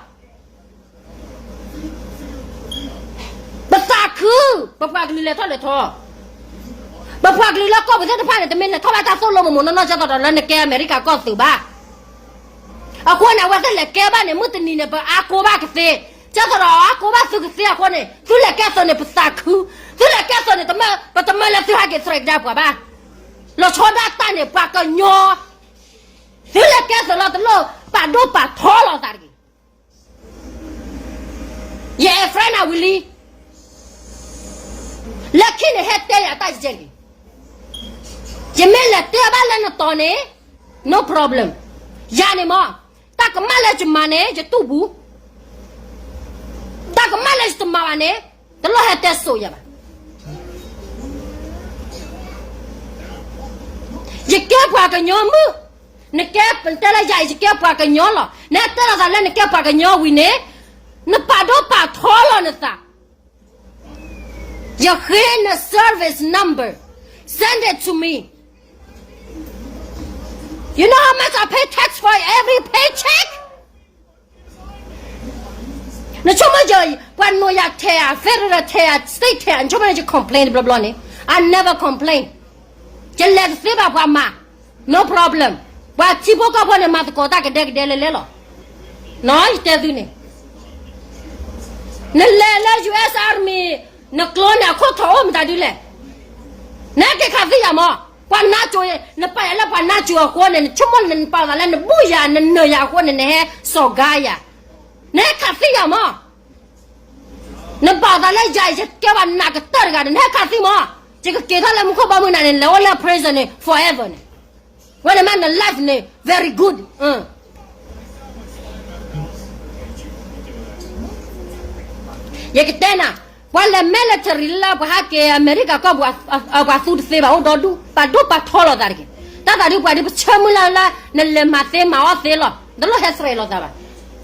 ပသးခု, ပပှၤကလုာ်လဲၤထီၣ်လဲၤထီ, ပပှၤကလုာ်လၢကီၢ်ပူၤသ့ၣ်တဖၣ်န့ၣ် တမ့ၢ်လဲၤထီၣ်ဘၣ်တၢ်သိၣ်လိမိၢ်မိၢ်နီၢ်နီၢ် ကဲသိးဒီးလၢနကဲအမဲရကၤကီၢ်သုးဘၣ်. အဃိန့ၣ် အဝဲသ့ၣ်လဲၤကဲဘၣ်န့ၣ် မုၢ်တနံၤန့ၣ် ပအါကိးဘၣ်ကသ့, ကဲသိးဒီးအါကိးဘၣ်သုကသ့အဃိန့ၣ် သုလဲၤကဲသုးန့ၣ် ပသးခု, သုလဲၤကဲသုးန့ၣ် ပတမၢလၢသုဟဲက့ၤသရဲးကဒါပှၤဘၣ်. လီၤဆီဒၣ်တၢ်န့ၣ် ပှၤကညီ, သုလဲၤကဲသုးလီၤ တလိၣ်ပာ်ဒိၣ်ပာ်ထီလီၤသးတဂ့ၤ. ယအဲၣ် friend အဝံၤလံ, လၢခံန့ၣ်ဟဲတဲယၤတၢ်ယဲၢ်ဂ့ၤ, ယမ့ၢ်လဲၤတဲဘၣ်လၢနတီၤန့ၣ် no problem. ယၤန့ၣ်မ့ၢ်, တၢ်ကမၣ်လၢယမၤန့ၣ် ယတူၢ်ပူၤ, တၢ်ကမၣ်လၢယတမၤဘၣ်န့ၣ် တလိၣ်ဟဲတဲစိာ်ယၤဘၣ်. ယကဲပှၤကညီမုၣ်, နကဲတဲလၢယၤအံၤ ယကဲပှၤကညီလီၤ. နဟဲတဲလီၤသးလၢနကဲပှၤကညီဝံၤန့ၣ်, နပာ်ဒိၣ်ပာ်ထီလီၤနသး. ယဃ့န service number, send it to me. You know how much I pay tax for every paycheck? နဆိကမိၣ်ယၤ, ပှၤနိးယၤထဲဧါ, federal ထဲဧါ, state ထဲဧါ, နဆိကမိၣ်ယ complain တဘျီဘျီန့ၣ်, I never complain. ယလဲၤတသ့ဘၣ်ပှၤမၤ, no problem. ပှၤထံဖိကီၢ်ဖိန့ၣ် မၤသကိးတၢ်ကဒဲကဒဲလဲၤလဲၤလီၤ. ယတဲသုန့ၣ်, နလဲၤလၢ US Army, နကျိန့ၣ် အခိၣ်ထီၣ်အိၣ်မတၤဒ်လဲၣ်. နဟဲက့ၤခးသံယၤမး, ပှၤနါစိၤ, နပာ်ယၤလၢပှၤနါစိၤအဃိန့ၣ်, နဆိကမိၣ်နပာ်သးလၢနဘူၣ်ယၤ, နနၢၤယၤအဃိန့ၣ်, နဟဲစိာ်ကါယၤ, နဟဲခးသံယၤမး. နပာ်သးလၢယၤအံၤ ယကဲပှၤနးကတၢၢ်တဂၤန့ၣ်, နဟဲခးသံမး. ယကက့ၤထီၣ်လၢမူခိၣ်ဘီမုၢ်နၤန့ၣ်, လဲၤအိၣ်လၢ prison န့ၣ် forever န့ၣ်. ဝဲန့ၣ်မးန life န့ၣ် very good. ယကတဲနၤ, ပှၤလဲၤ military လၢပှၤဟးက့ၤအမဲရကၤကီၢ်ပူၤ, ပှၤသူတသ့ဘၣ်, အိၣ်ဒီဒူၣ်, ပာ်ဒိၣ်ပာ်ထီလီၤသးတက့ၢ်. တၢ်သးဒုးပှၤဒုး ပဆၢမုၢ်လၢ်လၢ နလဲၤမၤသ့မၤအီၣ်သ့လီၤ. နတလိၣ်ဟဲသရဲးလီၤသးဘၣ်.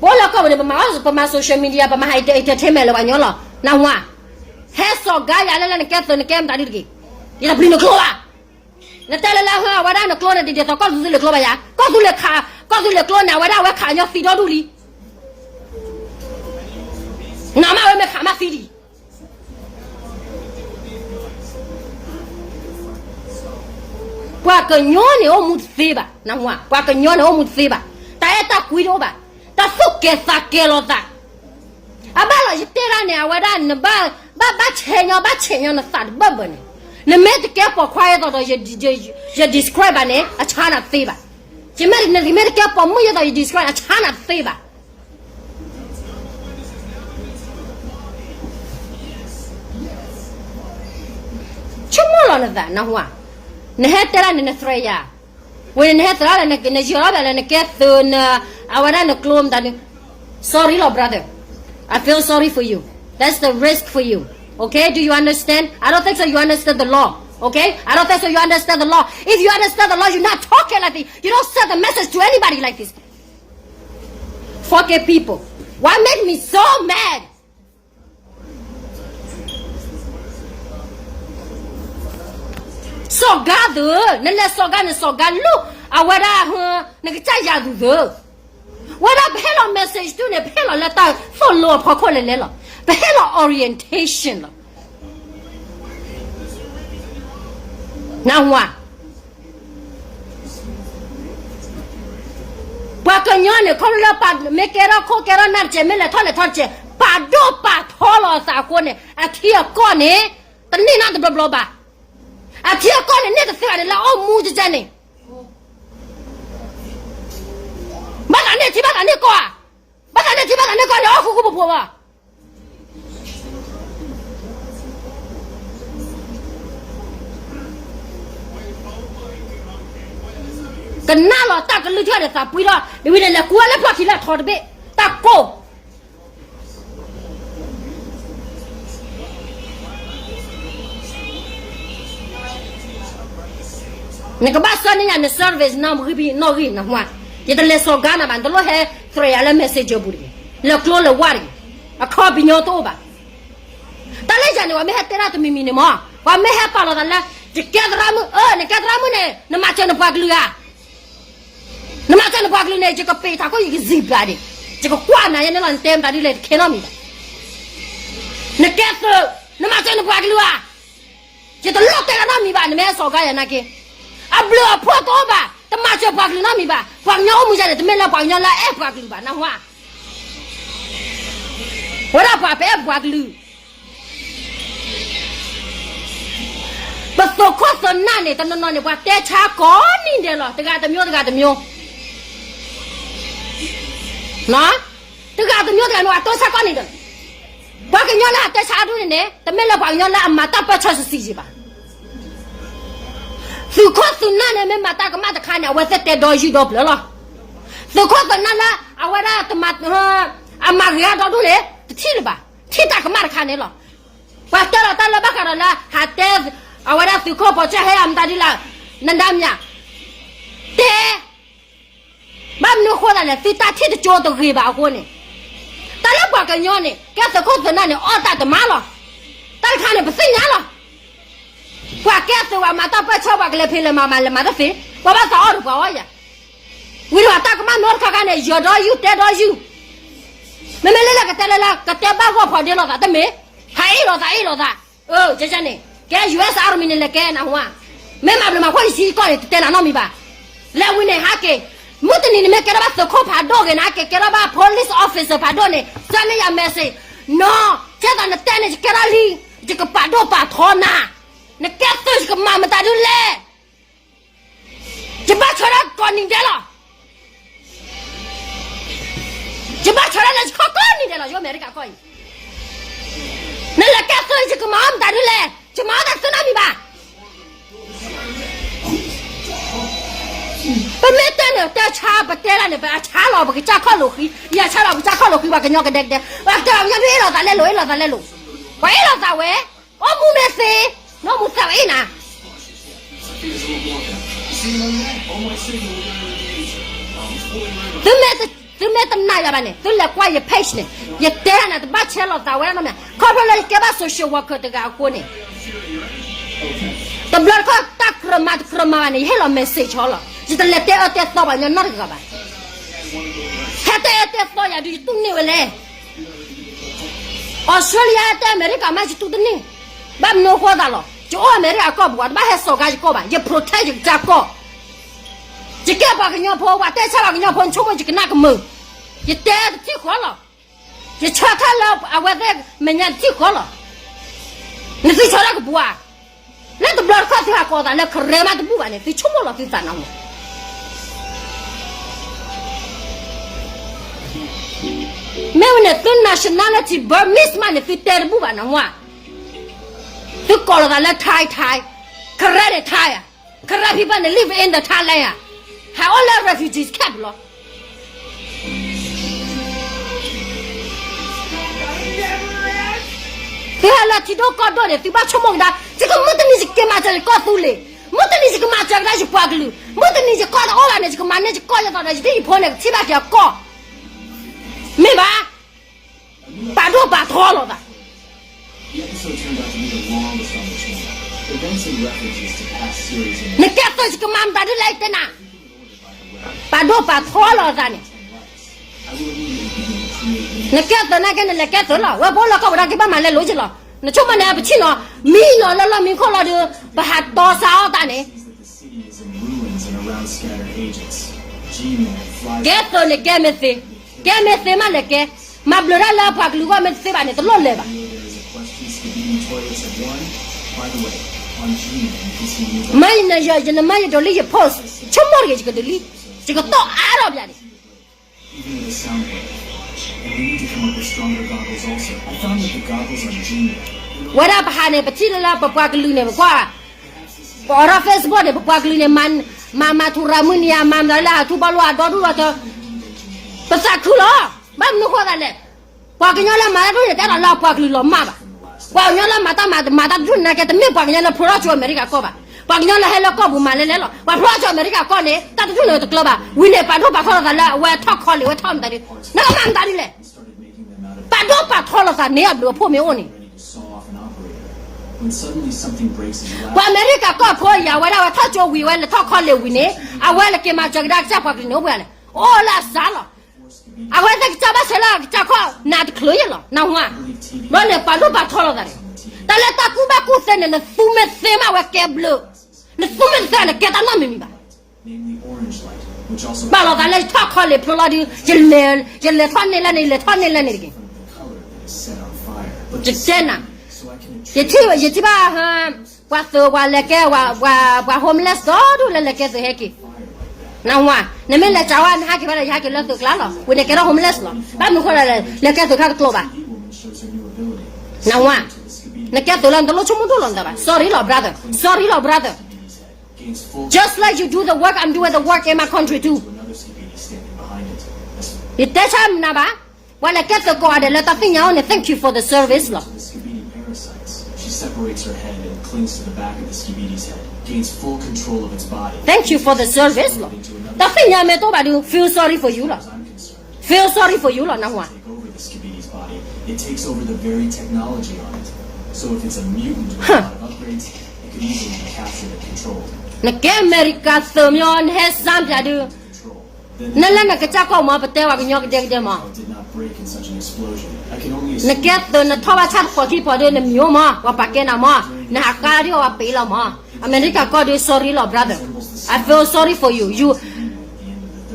ပအိၣ်လၢကီၢ်ပူၤန့ၣ် ပမၤ, ပမၤ social media, ပမၤ entertainment လၢပှၤကညီလီၤ. နဝၤ, ဟဲစိာ်ကါယၤလၢလၢနကဲသုး နကဲမတၤဒုတက့ၢ်. ယတပျံၤနကျိဘၣ်. နတဲလၢလၢဟၢအဝဲဒၣ်နကျိန့ၣ် ဒ်သိးကီၢ်သူလ့ၤကျိဘၣ်ယၤ, ကီၢ်သူလ့ၤခး, ကီၢ်သူလ့ၤကျိန့ၣ် အဝဲဒၣ်အဝဲခးညီသံဒီဒူၣ်လံ. နမ့ၢ်ဝဲမ့ၢ်ခးမးသံဒံး. ပှၤကညီန့ၣ်အိၣ်မူတသ့ဘၣ်, နၢ်ဟူဧါ, ပှၤကညီန့ၣ်အိၣ်မူတသ့ဘၣ်, တၢ်အဲၣ်တၢ်ကွံတအိၣ်ဘၣ်, တၢ်သူၣ်ကဲၤသးကဲၤလိာ်သး, အဘၣ်လီၤယတဲဒၣ်န့ၣ် အဝဲဒၣ်နဘၣ်, ဘၣ်ဘၣ်ဆဲးညီ ဘၣ်ဆဲးညီနသးတဘၢၣ်ဘၢၣ်န့ၣ်, နမ့ၢ်တကဲပိာ်ခွါယဲသိးဒီး ယ describe ဘၣ်န့ၣ် အဆါနၤတသ့ဘၣ်, ယမ့ၢ်နမ့ၢ်တကဲပိာ်မုၣ်ယဲသိး ယ describe အဆါနၤတသ့ဘၣ်. ဆိကမိၣ်လီၤနသး နၢ်ဟူဧါ, နဟဲတဲဒၣ်န့ၣ် န threat ယၤ, ဝံၤန့ၣ်နဟဲသရၣ်လၢ နယီၤထီၣ်ဘၣ်လၢနကဲသုးန, အဝဲဒၣ်နကျိမတၤဒု, sorry လီၤ brother, I feel sorry for you, that's the risk for you, okay, do you understand? I don't think so you understand the law, okay, I don't think so you understand the law, if you understand the law you not talking like this, you don't send the message to anybody like this. Fucking people, what make me so mad? စီၤကါသု, နလဲၤစီၤကါန့ၣ် စီၤကါလူ, အဝဲဒၣ်, နကစၢ်ယၤသူသု, ဝဲဒၣ်ပဟဲလီၤ message တုန့ၣ် ပဟဲလီၤလၢတၢ်သိၣ်လိအဖီခိၣ်လဲၤလဲၤလီၤ, ပဟဲလီၤ orientation လီၤ, နၢ်ဟူဧါ ပှၤကညီန့ၣ် ခီဖျိလၢပမ့ၢ်ကဲထီၣ်ခိၣ်ကဲထီၣ်နၢ်တကဲး မ့ၢ်လဲၤထီၣ်လဲၤထီၣ်တကဲး ပာ်ဒိၣ်ပာ်ထီလီၤအသးအဃိန့ၣ် အထံအကီၢ်န့ၣ် တန့ၢ်နီတဘျီဘျီဘၣ်. အထံအကီၢ်န့ၣ် န့ၢ်တသ့ဘၣ်န့ၣ်လၢအအိၣ်မူကဲန့ၣ် ဘၣ်သးန့ၢ်ထံဘၣ်သးန့ၢ်ကီၢ်ဧါ, ဘၣ်သးန့ၢ်ထံဘၣ်သးန့ၢ်ကီၢ်န့ၣ် အီၣ်ဃူဃူဖိးဖိးဘၣ် ကနၣ်လီၤတၢ်ကလုၢ်ထီၣ်ဒီးသးပှံထီၣ် ဒ်ဝံၤန့ၣ်လဲၤကူဝဲလၢဖျီၣ်ခံလၢအထီတဘ့ၣ် တၢ်ကိၢ် နကဘၣ်ဆှၢန့ၢ်ယၤန service နီၣ်ဂံၢ်ဘံၣ်နီၣ်ဂံၢ်နဟါ, ယတလဲၤစီၤကါနၤဘၣ် နတလိၣ်ဟဲသရၣ်ယၤလၢ messenger ပူၤတဂ့ၤ, လဲၤကျိလဲၤဝါတဂ့ၤ, အခီပညီတအိၣ်ဘၣ်. တၢ်လၢယၤန့ၣ် ပှၤမ့ၢ်ဟဲတဲဒၣ်တမံၤမံၤန့ၣ်မး, ပှၤမ့ၢ်ဟဲပာ်လီၤသးလၢ ယကဲသရၣ်မုၣ်, အၢ နကဲသရၣ်မုၣ်န့ၣ် နမၤစၢၤနပှၤကလုာ်ဧါ နမၤစၢၤနပှၤကလုာ်န့ၣ် ယကပ့ၤထးခိၣ် ယကစံးဘျးဒံး, ယကကွၢ်နၤယဲန့ၣ်လီၤ နတဲမတၤဒ်လဲၣ် တခဲနီတမံၤဘၣ်. နကဲသုး, နမၤစၢၤနပှၤကလုာ်ဧါ, ယတလိၣ်တဲလၢနီတမံၤဘၣ် နမ့ၢ်ဟဲစီၤကါယၤနာ်က့, အဘျုးအဖှိၣ်တအိၣ်ဘၣ်, တမၤစၢၤပှၤကလုာ်နီတမံၤဘၣ်, ပှၤကညီအိၣ်မူယၤန့ၣ် တမ့ၢ်လၢပှၤကညီလၢအအဲၣ်ပှၤကလုာ်ဘၣ် နၢ်ဟူဧါ, ဝဲဒၣ်ပှၤပအဲၣ်ပှၤကလုာ် ပသုးခိၣ်သုးနၢ်န့ၣ် တနီၤနီၤန့ၣ် ပှၤတဲဆါကိးနံၤဒဲးလီၤ, တဂၤတမျိုး တဂၤတမျိုး, တဂၤတမျိုး တဂၤတမျိုး အတဲဆါကိးနံၤဒဲးလီၤ. ပှၤကညီလၢအတဲဆါအဒိၣ်န့ၣ်န့ၣ် တမ့ၢ်လၢပှၤကညီလၢအမၤတၢ်ပၢၢ်ဆၢဆံးဆံးဘၣ်. သုးခိၣ်သုးနၢ်န့ၣ် မ့ၢ်မၤတၢ်ကမၣ်တခါန့ၣ် အဝဲသ့ၣ်တဲဒီယုၢ်ဒီပျၢၤလီၤ. သုးခိၣ်သုးနၢ်လၢ အဝဲဒၣ်တမၤ အမၤဂ့ၤအါဒီဒိၣ်န့ၣ် တထံၣ်လၢၤဘၣ်, ထံၣ်တၢ်ကမၣ်တခါန့ၣ်လီၤ. ပှၤတဲလီၤတၢ်လၢဘၣ်ဃးဒီးလၢ ဟးတဲ အဝဲဒၣ်သုးခိၣ်ပိာ်ကၠၢ်ဟဲအမတၤဒ်လဲၣ်, နဒါမၠး, တဲ ဘၣ်မနုၤဃိသးလဲၣ် သုတၢ်ထံၣ်တကၠိတဂ့ၤဘၣ်အဃိန့ၣ်, တၢ်လၢပှၤကညီန့ၣ် ကဲသုးခိၣ်သုးနၢ်န့ၣ် အီၣ်တၢ်တမၤလီၤ. တၢ်တခါန့ၣ် ပသ့ၣ်ညါလီၤ. ပှၤကဲသုး ပှၤမၤတၢ်ပၢၢ်ဆၢ ပှၤကလဲၤဖံးလဲၤမၤ မၤလဲၤမၤတသ့, ပှၤဘၣ်သးအီၣ်ဒီးပှၤအီၣ်ယၤ, ဝံၤဒီးတၢ်ကမၣ်မ့ၢ်အိၣ်တခါခါန့ၣ် ယၢၤဒီယုၢ် တဲဒီယုၢ်, မ့မ့ၢ်လၢလၢကတဲလၢလၢ ကတဲဘၣ်ဂီၢ်ဖီဒ့လိာ်သးတမ့ၢ်, ဟးအ့ၣ်လိာ်သးအ့ၣ်လိာ်သး, အၢ ကဲန့ၣ် ကဲ US Army န့ၣ် လဲၤကဲနဟါ, မ့ၢ်မၤဘျုးမၤဖှိၣ်ယထံကီၢ်န့ၣ် တတဲနၤနီတမံၤဘၣ်. လၢဝံၤန့ၣ် ဟးက့ၤ, မုၢ်တနံၤန့ၣ် မ့ၢ်ကဲထီၣ်ဘၣ်သုးခိၣ်ဖးဒိၣ်ဂ့ၤန့ၣ် ဟးက့ၤကဲထီၣ်ဘၣ် police officer ဖးဒိၣ်န့ၣ် ဆှၢန့ၢ်ယၤ message, နီၢ်, ကဲသိးနတဲန့ၣ် ယကဲထီၣ်လံ, ယကပာ်ဒိၣ်ပာ်ထီနၤ, နကဲသုး ယကမၤမတၤဒ်လဲၣ် ယဘၣ်ဆၢထၢၣ်ကိးနံၤဒဲးလီၤ. ယဘၣ်ဆၢထၢၣ်လၢယခီၣ်ကိးနံၤဒဲးလီၤ ယအိၣ်အမဲရကၤကီၢ်အံၤ, နလဲၤကဲသုး ယကမၤအီၣ်မတၤဒ်လဲၣ်, ယမၤအီၣ်တၢ်သုးနီတမံၤဘၣ်. ပမ့ၢ်တဲန့ၣ် တဲဆါ ပတဲဒၣ်န့ၣ် ပအဆါလီၤ ပကစၢ်ခီၣ်လိာ်ဃံ, ယဆါလီၤ ပကစၢ်ခီၣ်လိာ်ဃံ ပှၤကညီကဒဲကဒဲ, ပှၤကညီဒုးအ့ၣ်လိာ်သးလဲလိာ် အ့ၣ်လိာ်သးလဲလိာ်, ပှၤအ့ၣ်လိာ်သးဝဲ, အိၣ်မူမ့ၢ်သ့, နီၢ်မူသးဝဲအ့ၣ်နၤ သုမ့ၢ်တနာ်ယၤဘၣ်န့ၣ် သုလဲၤကွၢ်ယ page န့ၣ်, ယတဲနၤတဘၣ်ဆဲးလိာ်သးဝဲဒၣ်နီတမံၤ, ခီဖျိလၢယကဲဘၣ် social worker တဂၤအဃိန့ၣ်, တဘျီတခီၣ်တၢ်ကြၢးမၤတကြၢးမၤဘၣ်န့ၣ် ယဟ့ၣ်လီၤ message လီၤ, ယတလဲၤတဲအၢတဲသီပှၤကညီနီတဂၤဘၣ်. ဟဲတဲအၢတဲသီယၤဒုး ယတူၢ်န့ၢ်ဝဲလဲၣ်. Australia တဲအမဲရကၤမး ယတူၢ်တန့ၢ်, ဘၣ်မနုၤအဃိသးလီၤ. ယအိၣ်အမဲရကၤကီၢ်ပူၤ တဘၣ်ဟဲစိာ်ကါယကီၢ်ဘၣ်, ယ protect ယကစၢ်ကီၢ်. ယကဲပှၤကညီဖိ, ပှၤတဲဆါပှၤကညီဖိ, နဆိကမိၣ်ယကနၣ်ကမုာ်. ယတဲတထံၣ်ဃီလီၤ. ယဆၢထၢၣ်လၢအဝဲသ့ၣ်မဲာ်ညါတထံၣ်ဃီလီၤ. နသုဆၢထၢၣ်ကပူၤဧါ. လၢတဘျီတခီၣ်သုဟးကိးသးလၢ Karen မးတဘူၣ်ဘၣ်န့ၣ် သုဆိကမိၣ်လီၤသုသးနီၤမး. မ့ၢ်ဝဲန့ၣ် သု nationality Burmese မးန့ၣ် သုတဲတဘူၣ်ဘၣ်နီၤမး. သုကိးလီၤသးလၢ Thai Thai, Karen န့ၣ် Thai ဧါ, Karen people န့ၣ် live in the Thailand ဧါ, ဟးအိၣ်လၢ refugees camp လီၤ. သုဟဲလၢထံဒိၣ်ကီၢ်ဒိၣ်န့ၣ် သုဘၣ်ဆိကမိၣ်ကဒါ, ယကမုၢ်တနံၤယက့ၤမၤစၢၤယကီၢ်သူလ့ၤ, မုၢ်တနံၤယကမၤစၢၤကဒါယပှၤကလုာ်, မုၢ်တနံၤယကီၢ်တအိၣ်ဘၣ်န့ၣ် ယကမၤန့ၢ်ယကီၢ်ယသီဒီး ယဒ်ယဖိန့ၣ် ကထံၣ်ဘၣ်က့ၤအကီၢ်. မ့ၢ်ဘၣ်. ပာ်ဒိၣ်ပာ်ထီလီၤသး. နကဲသုးယကမၤမတၤဒ်လဲၣ်တဲနၤ. ပာ်ဒိၣ်ပာ်ထီလီၤသးန့ၣ်. နကဲသုးနာ်က့ နလဲၤကဲသုးလီၤ. ဝဲပအိၣ်လၢကီၢ်ပူၤနာ်က့ ဘၣ်မၤလဲလိာ်ယလီၤ. နဆိကမိၣ်န့ၣ် ပထံၣ်နီၤ, မံလီၤလၢလီၢ်မံခိၣ်လီၤဒီး ပဟးတီစါအီၣ်တၢ်န့ၣ်. ကဲသုးန့ၣ်ကဲမ့ၢ်သ့, ကဲမ့ၢ်သ့မးလဲၤကဲ, မၤဘျုးတၢ်လၢပှၤကလုာ်ဂီၢ်မ့ၢ်တသ့ဘၣ်န့ၣ် တလိၣ်လဲၤဘၣ်. မ့ၢ်ယနမၢယဒိးလံယ post, ဆိကမိၣ်တဂ့ၤ ယကဒိးလံ, ယကတီၢ်အါထီၣ်ပၠးန့ၣ်. ဝဲဒၣ်ပဟးန့ၣ် ပထံၣ်လၢလၢပပှၤကလုာ်န့ၣ် ပကွၢ်, ပအိးထီၣ် Facebook န့ၣ် ပပှၤကလုာ်န့ၣ် မၤ မၤမၤထူရၤမုၢ်နံၤဧါ, မၤမၤလၢအထူဘီလိအဒီဒူၣ်ဒီထၢ, ပသးခုလီၤ. ဘၣ်မနုၤဃိသးလဲၣ်. ပှၤကညီလၢမၤတၢ်ဒိၣ်န့ၣ် တအဲၣ်ဒိးလၢအပှၤကလုာ်လီၤမၢ်ဘၣ်. ပှၤကညီလၢမၤတၢ်မၤ မၤတၢ်တဒူၣ်န့ၣ်နာ်က့ တမ့ၢ်ပှၤကညီလၢဖျိထီၣ်ကၠိအမဲရကၤကီၢ်ဘၣ်. ပှၤကညီလၢဟဲလၢကီၢ်ပူၤမၤလဲလဲလီၤ. ပှၤဖျိထီၣ်ကၠိအမဲရကၤကီၢ်န့ၣ် တၢ်တဒူၣ်န့ၣ်တကျၢၤဘၣ်. ဝံၤန့ၣ် ပာ်ဒိၣ်ပာ်ထီလီၤသးလၢအဝဲထီၣ်ခီလ့ၣ် ဝဲထီၣ်မတၤဒု, နကမၤမတၤဒုလဲၣ်. ပာ်ဒိၣ်ပာ်ထီလီၤသးန့ၣ် အဘျုးအဖှိၣ်မ့ၢ်အိၣ်န့ၣ်. ပှၤအမဲရကၤကီၢ်ဖိအံၤ အဝဲဒၣ်ဝဲထီၣ်ကၠိဝံၤ အဝဲလဲၤထီၣ်ခီလ့ၣ်ဝံၤန့ၣ် အဝဲလဲၤက့ၤမၤစၢၤကဒါကစၢ်ပှၤကလုာ်န့ၣ်အိၣ်ပှဲၤလဲၣ်. အိၣ်လၢအစးလီၤ. အဝဲသ့ၣ်ကစၢ်ဘၣ်ဆဲးလၢကစၢ်ခီၣ်နးတချုးယဲလီၤ နၢ်ဟူဧါ. ဘျီန့ၣ်ပာ်ဒိၣ်ပာ်ထီလီၤသးန့ၣ်, တၢ်လၢတၢ်ကူၣ်ဘၣ်ကူၣ်သ့န့ၣ် နသူမ့ၢ်သ့မးဝဲကဲဘျုး, နသူမ့ၢ်တသ့န့ၣ် ကဲတၢ်နီတမံၤမံၤဘၣ်. ပာ်လီၤသးလၢယထီၣ်ခီလ့ၣ်ဖျိလီၤဒုး, ယလဲၤထီၣ်န့ၢ်လၢန့ၣ် ယလဲၤထီၣ်န့ၢ်လၢန့ၣ် ယလဲၤထီၣ်န့ၢ်လၢန့ၣ်တက့ၢ်. ယတဲနၤ, ယထံၣ်ဘၣ် ပှၤသုးပှၤလဲၤကဲ ပှၤ homeless ဒီဒူၣ်လၢလဲၤကဲသုးဟဲက့ၤ, နၢ်ဟူဧါ. နမ့ၢ်လဲၤစးဝဲ နဟဲက့ၤဖဲလဲၣ် ယဟဲက့ၤလၢသုးကျါလီၤ. ဝံၤန့ၣ်ကဲထီၣ် homeless လီၤ. ဘၣ်မနုၤဃိလဲၣ် လဲၤကဲသုးခါတကျိၤဘၣ်, နၢ်ဟူဧါ. နကဲသုးလၢနတလိၣ်ဆိကမိၣ်ဒိၣ်လီၤနသးဘၣ်. Sorry လီၤ brother, sorry လီၤ brother. Just like you do the work, I'm doing the work in my country too. ယတဲဆၢမနၤဘၣ်, ပှၤလဲၤကဲသုးကိးဂၤဒဲးလၢတၢ်သ့ၣ်ညါအိၣ်န့ၣ် thank you for the service လီၤ. Thank you for the service လီၤ. တၢ်သ့ၣ်ညါမ့ၢ်တအိၣ်ဘၣ်ဒုး feel sorry for you လီၤ. Feel sorry for you လီၤ နၢ်ဟူဧါ. နကဲအမဲရကၤသုးမ့ၢ် နဟဲစၢ်ပၠးဒုး, နလၢနကစၢ်ကီၢ်မ့ၢ် ပတဲဝဲကညီကဒဲကဒဲမ့ၢ်, နကဲသုး နထီၣ်ဘၣ်ဆၣ်တဖီခံဖီဒုး နမံၤအိၣ်မ့ၢ် ပှၤပာ်ကဲနၤမ့ၢ်, နဟးကါဒုးအဝဲပ့ၤလီၤမ့ၢ်. အမဲရကၤကီၢ်ဒုး sorry လီၤ brother, I feel sorry for you, you,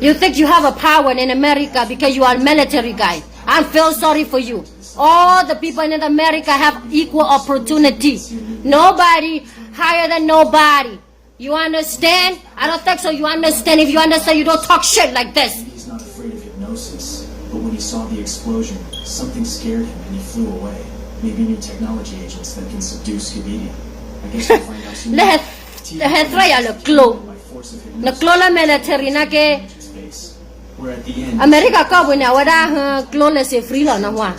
you think you have a power in America because you are a military guy. I feel sorry for you. All the people in America have equal opportunity. Nobody higher than nobody. You understand? I don't think so. You understand? If you understand, you don't talk shit like this. He's not afraid of hypnosis, but when he saw the explosion, something scared him and he flew away. Maybe new technology agents that can subdue Skibidi. I guess we'll find out soon. လၢဟဲသရၣ်ယၤလၢကျိ, နကျိလၢ military နာ်က့ အမဲရကၤကီၢ်ပူၤန့ၣ် အဝဲဒၣ် ကျိလဲၤစ့ free လီၤ နၢ်ဟူဧါ.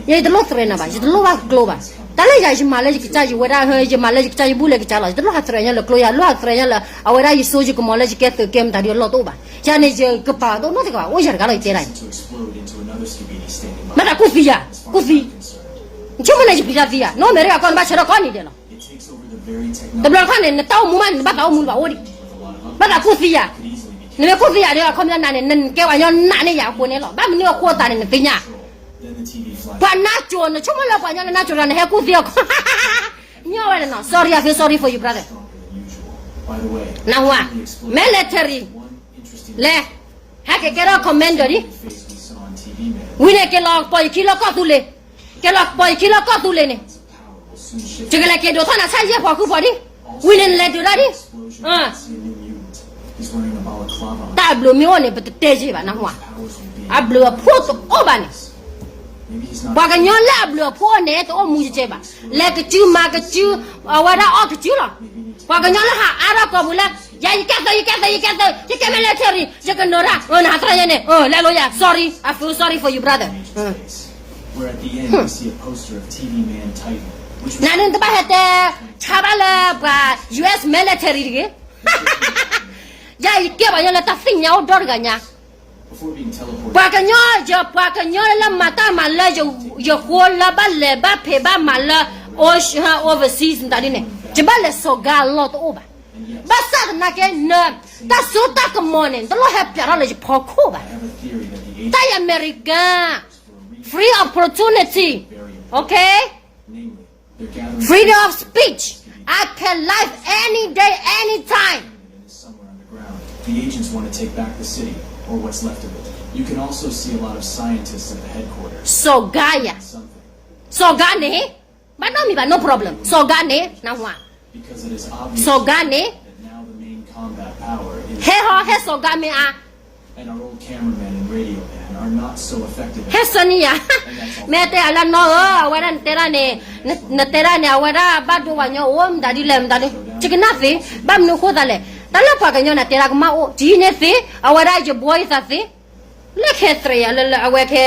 ယတလိၣ်သရၣ်နၤဘၣ်, ယတလိၣ်ဘၣ်ကျိဘၣ်. တၢ်လၢယၤ ယမၤလၢယကစၢ် ယဝဲဒၣ် ယမၤလၢယကစၢ် ယဘူၣ်လၢယကစၢ်လီၤ. ယတလိၣ်ဟးသရၣ်ညါလၢကျိယၤ, လိၣ်ဟးသရၣ်ညါလၢ အဝဲဒၣ်ယစိယကမီၤလၢယကဲသုးကဲမတၤဒုးအလီၢ်တအိၣ်ဘၣ်. ယၤန့ၣ် ယကပာ်တအိၣ်နီတဂၤဘၣ်, အိၣ်ယၤတဂၤလီၤ ယတဲဒၣ်အံၤ. မၤသးကူၣ်သံယၤ, ကူၣ်သံ. နဆိကမိၣ်န့ၣ် ယပျံၤတၢ်သံယၤ, နအိၣ်အမဲရကၤကီၢ် နဘၣ်ဆၢထၢၣ်ကိးနံၤဒဲးလီၤ. တဘျီတခီၣ်န့ၣ် နတၢ်အိၣ်မူမးန့ၣ် နဘၣ်သးအိၣ်မူလၢၤဘၣ်အိၣ်ဒံး. ဘၣ်သးကူၣ်သံယၤ, နမ့ၢ်ကူၣ်သံယၤဒီး အခီပညီနၤန့ၣ် နကဲပှၤကညီနးန့ၢ်ယၤအဃိန့ၣ်လီၤ. ဘၣ်မနုၤအဃိသးန့ၣ် နသ့ၣ်ညါ. ပှၤနါစိၤ, နဆိကမိၣ်လၢပှၤကညီလၢနါစိၤတဂၤ နဟဲကူၣ်သံအီၤ ညီဝဲလၢနီၤ sorry, I feel sorry for you, brother. နၢ်ဟူဧါ, military လဲၤ ဟဲက့ၤကဲထီၣ် commander ဒ် ဝံၤန့ၣ် က့ၤလီၤပိာ်ယခံလၢကီၢ်သူလ့ၤ, က့ၤလီၤပိာ်ယခံလၢကီၢ်သူလ့ၤန့ၣ်, ယကလဲၤက့ၤဒိးထီၣ်နၤဆၣ်ယဲၢ်ဖီခိၣ်ဖီဒ်, ဝံၤန့ၣ်နလဲၤဒုးတၢ်ဒ် တၢ်အဘျုးမ့ၢ်အိၣ်န့ၣ် ပတတဲယ့ၢ်ဘၣ် နၢ်ဟူဧါ, အဘျုးအဖှိၣ်တအိၣ်ဘၣ်န့ၣ်, ပှၤကညီလၢအဘျုးအဖှိၣ်အိၣ်န့ၣ် တအိၣ်မူယကဲဘၣ်, လဲၤကစုမၤကစု, အဝဲဒၣ်အီၣ်ကစုလီၤ, ပှၤကညီလၢဟးအါထီၣ်ကိာ်ပူၤလၢ, ယၤယကဲသုး ယကဲသုး ယကဲသုး ယကဲ military ယကနိးတၢ်, နဟးတရၢ်ညါန့ၣ် လဲၤလိယၤ sorry, I feel sorry for you, brother. နန့ၣ်တဘၣ်ဟဲတဲ, ဆါဘၣ်လၢပှၤ US military တဂ့ၤ, ယၤယကဲပှၤကညီလၢတၢ်သ့ၣ်ညါအိၣ်ဒီတဂၤညါ, ပှၤကညီ, ပှၤကညီလၢမၤတၢ်မၤလၢယဃိလၢဘၣ်လဲၤဘၣ်ဖံးဘၣ်မၤလၢ overseas မတၤဒ်န့ၣ် ယဘၣ်လဲၤစီၤကါအလီၢ်တအိၣ်ဘၣ်, ဘၣ်ဆၣ်သနာ်က့ တၢ်စိတၢ်ကမီၤန့ၣ် တလိၣ်ဟဲပၠးထီၣ်လၢယဖီခိၣ်ဘၣ်, တၢ်အမဲရကၤ free opportunity, okay, freedom of speech, I can live any day, anytime. The agents want to take back the city, or what's left of it. You can also see a lot of scientists at the headquarters. စီၤကါယၤ, စီၤကါန့ၣ်, ဘၣ်နီတမံၤဘၣ် no problem, စီၤကါန့ၣ် နၢ်ဟူဧါ, စီၤကါန့ၣ်, ဟဲဟီ ဟဲစီၤကါမ့ၢ်အါ, ဟဲဆၢနံၣ်ယၤ, မ့ၢ်တဲအလၢနီၢ်ဧၢ အဝဲဒၣ်နတဲဒၣ်န့ၣ်, နတဲဒၣ်န့ၣ် အဝဲဒၣ်ဘၣ်ဒိပှၤကညီအိၣ်မတၤဒ်လဲၣ်မတၤဒ်, ယကနၣ်သ့, ဘၣ်မနုၤအဃိသတးလဲၣ်, တၢ်လၢပှၤကညီန့ၣ်တဲဒၣ်ကမၣ်အိၣ် တယံၤန့ၣ်သ့, အဝဲဒၣ်ယဘှီယသးသ့, လၢခဲသရ့ယၤလၢ လၢအဝဲကဲ,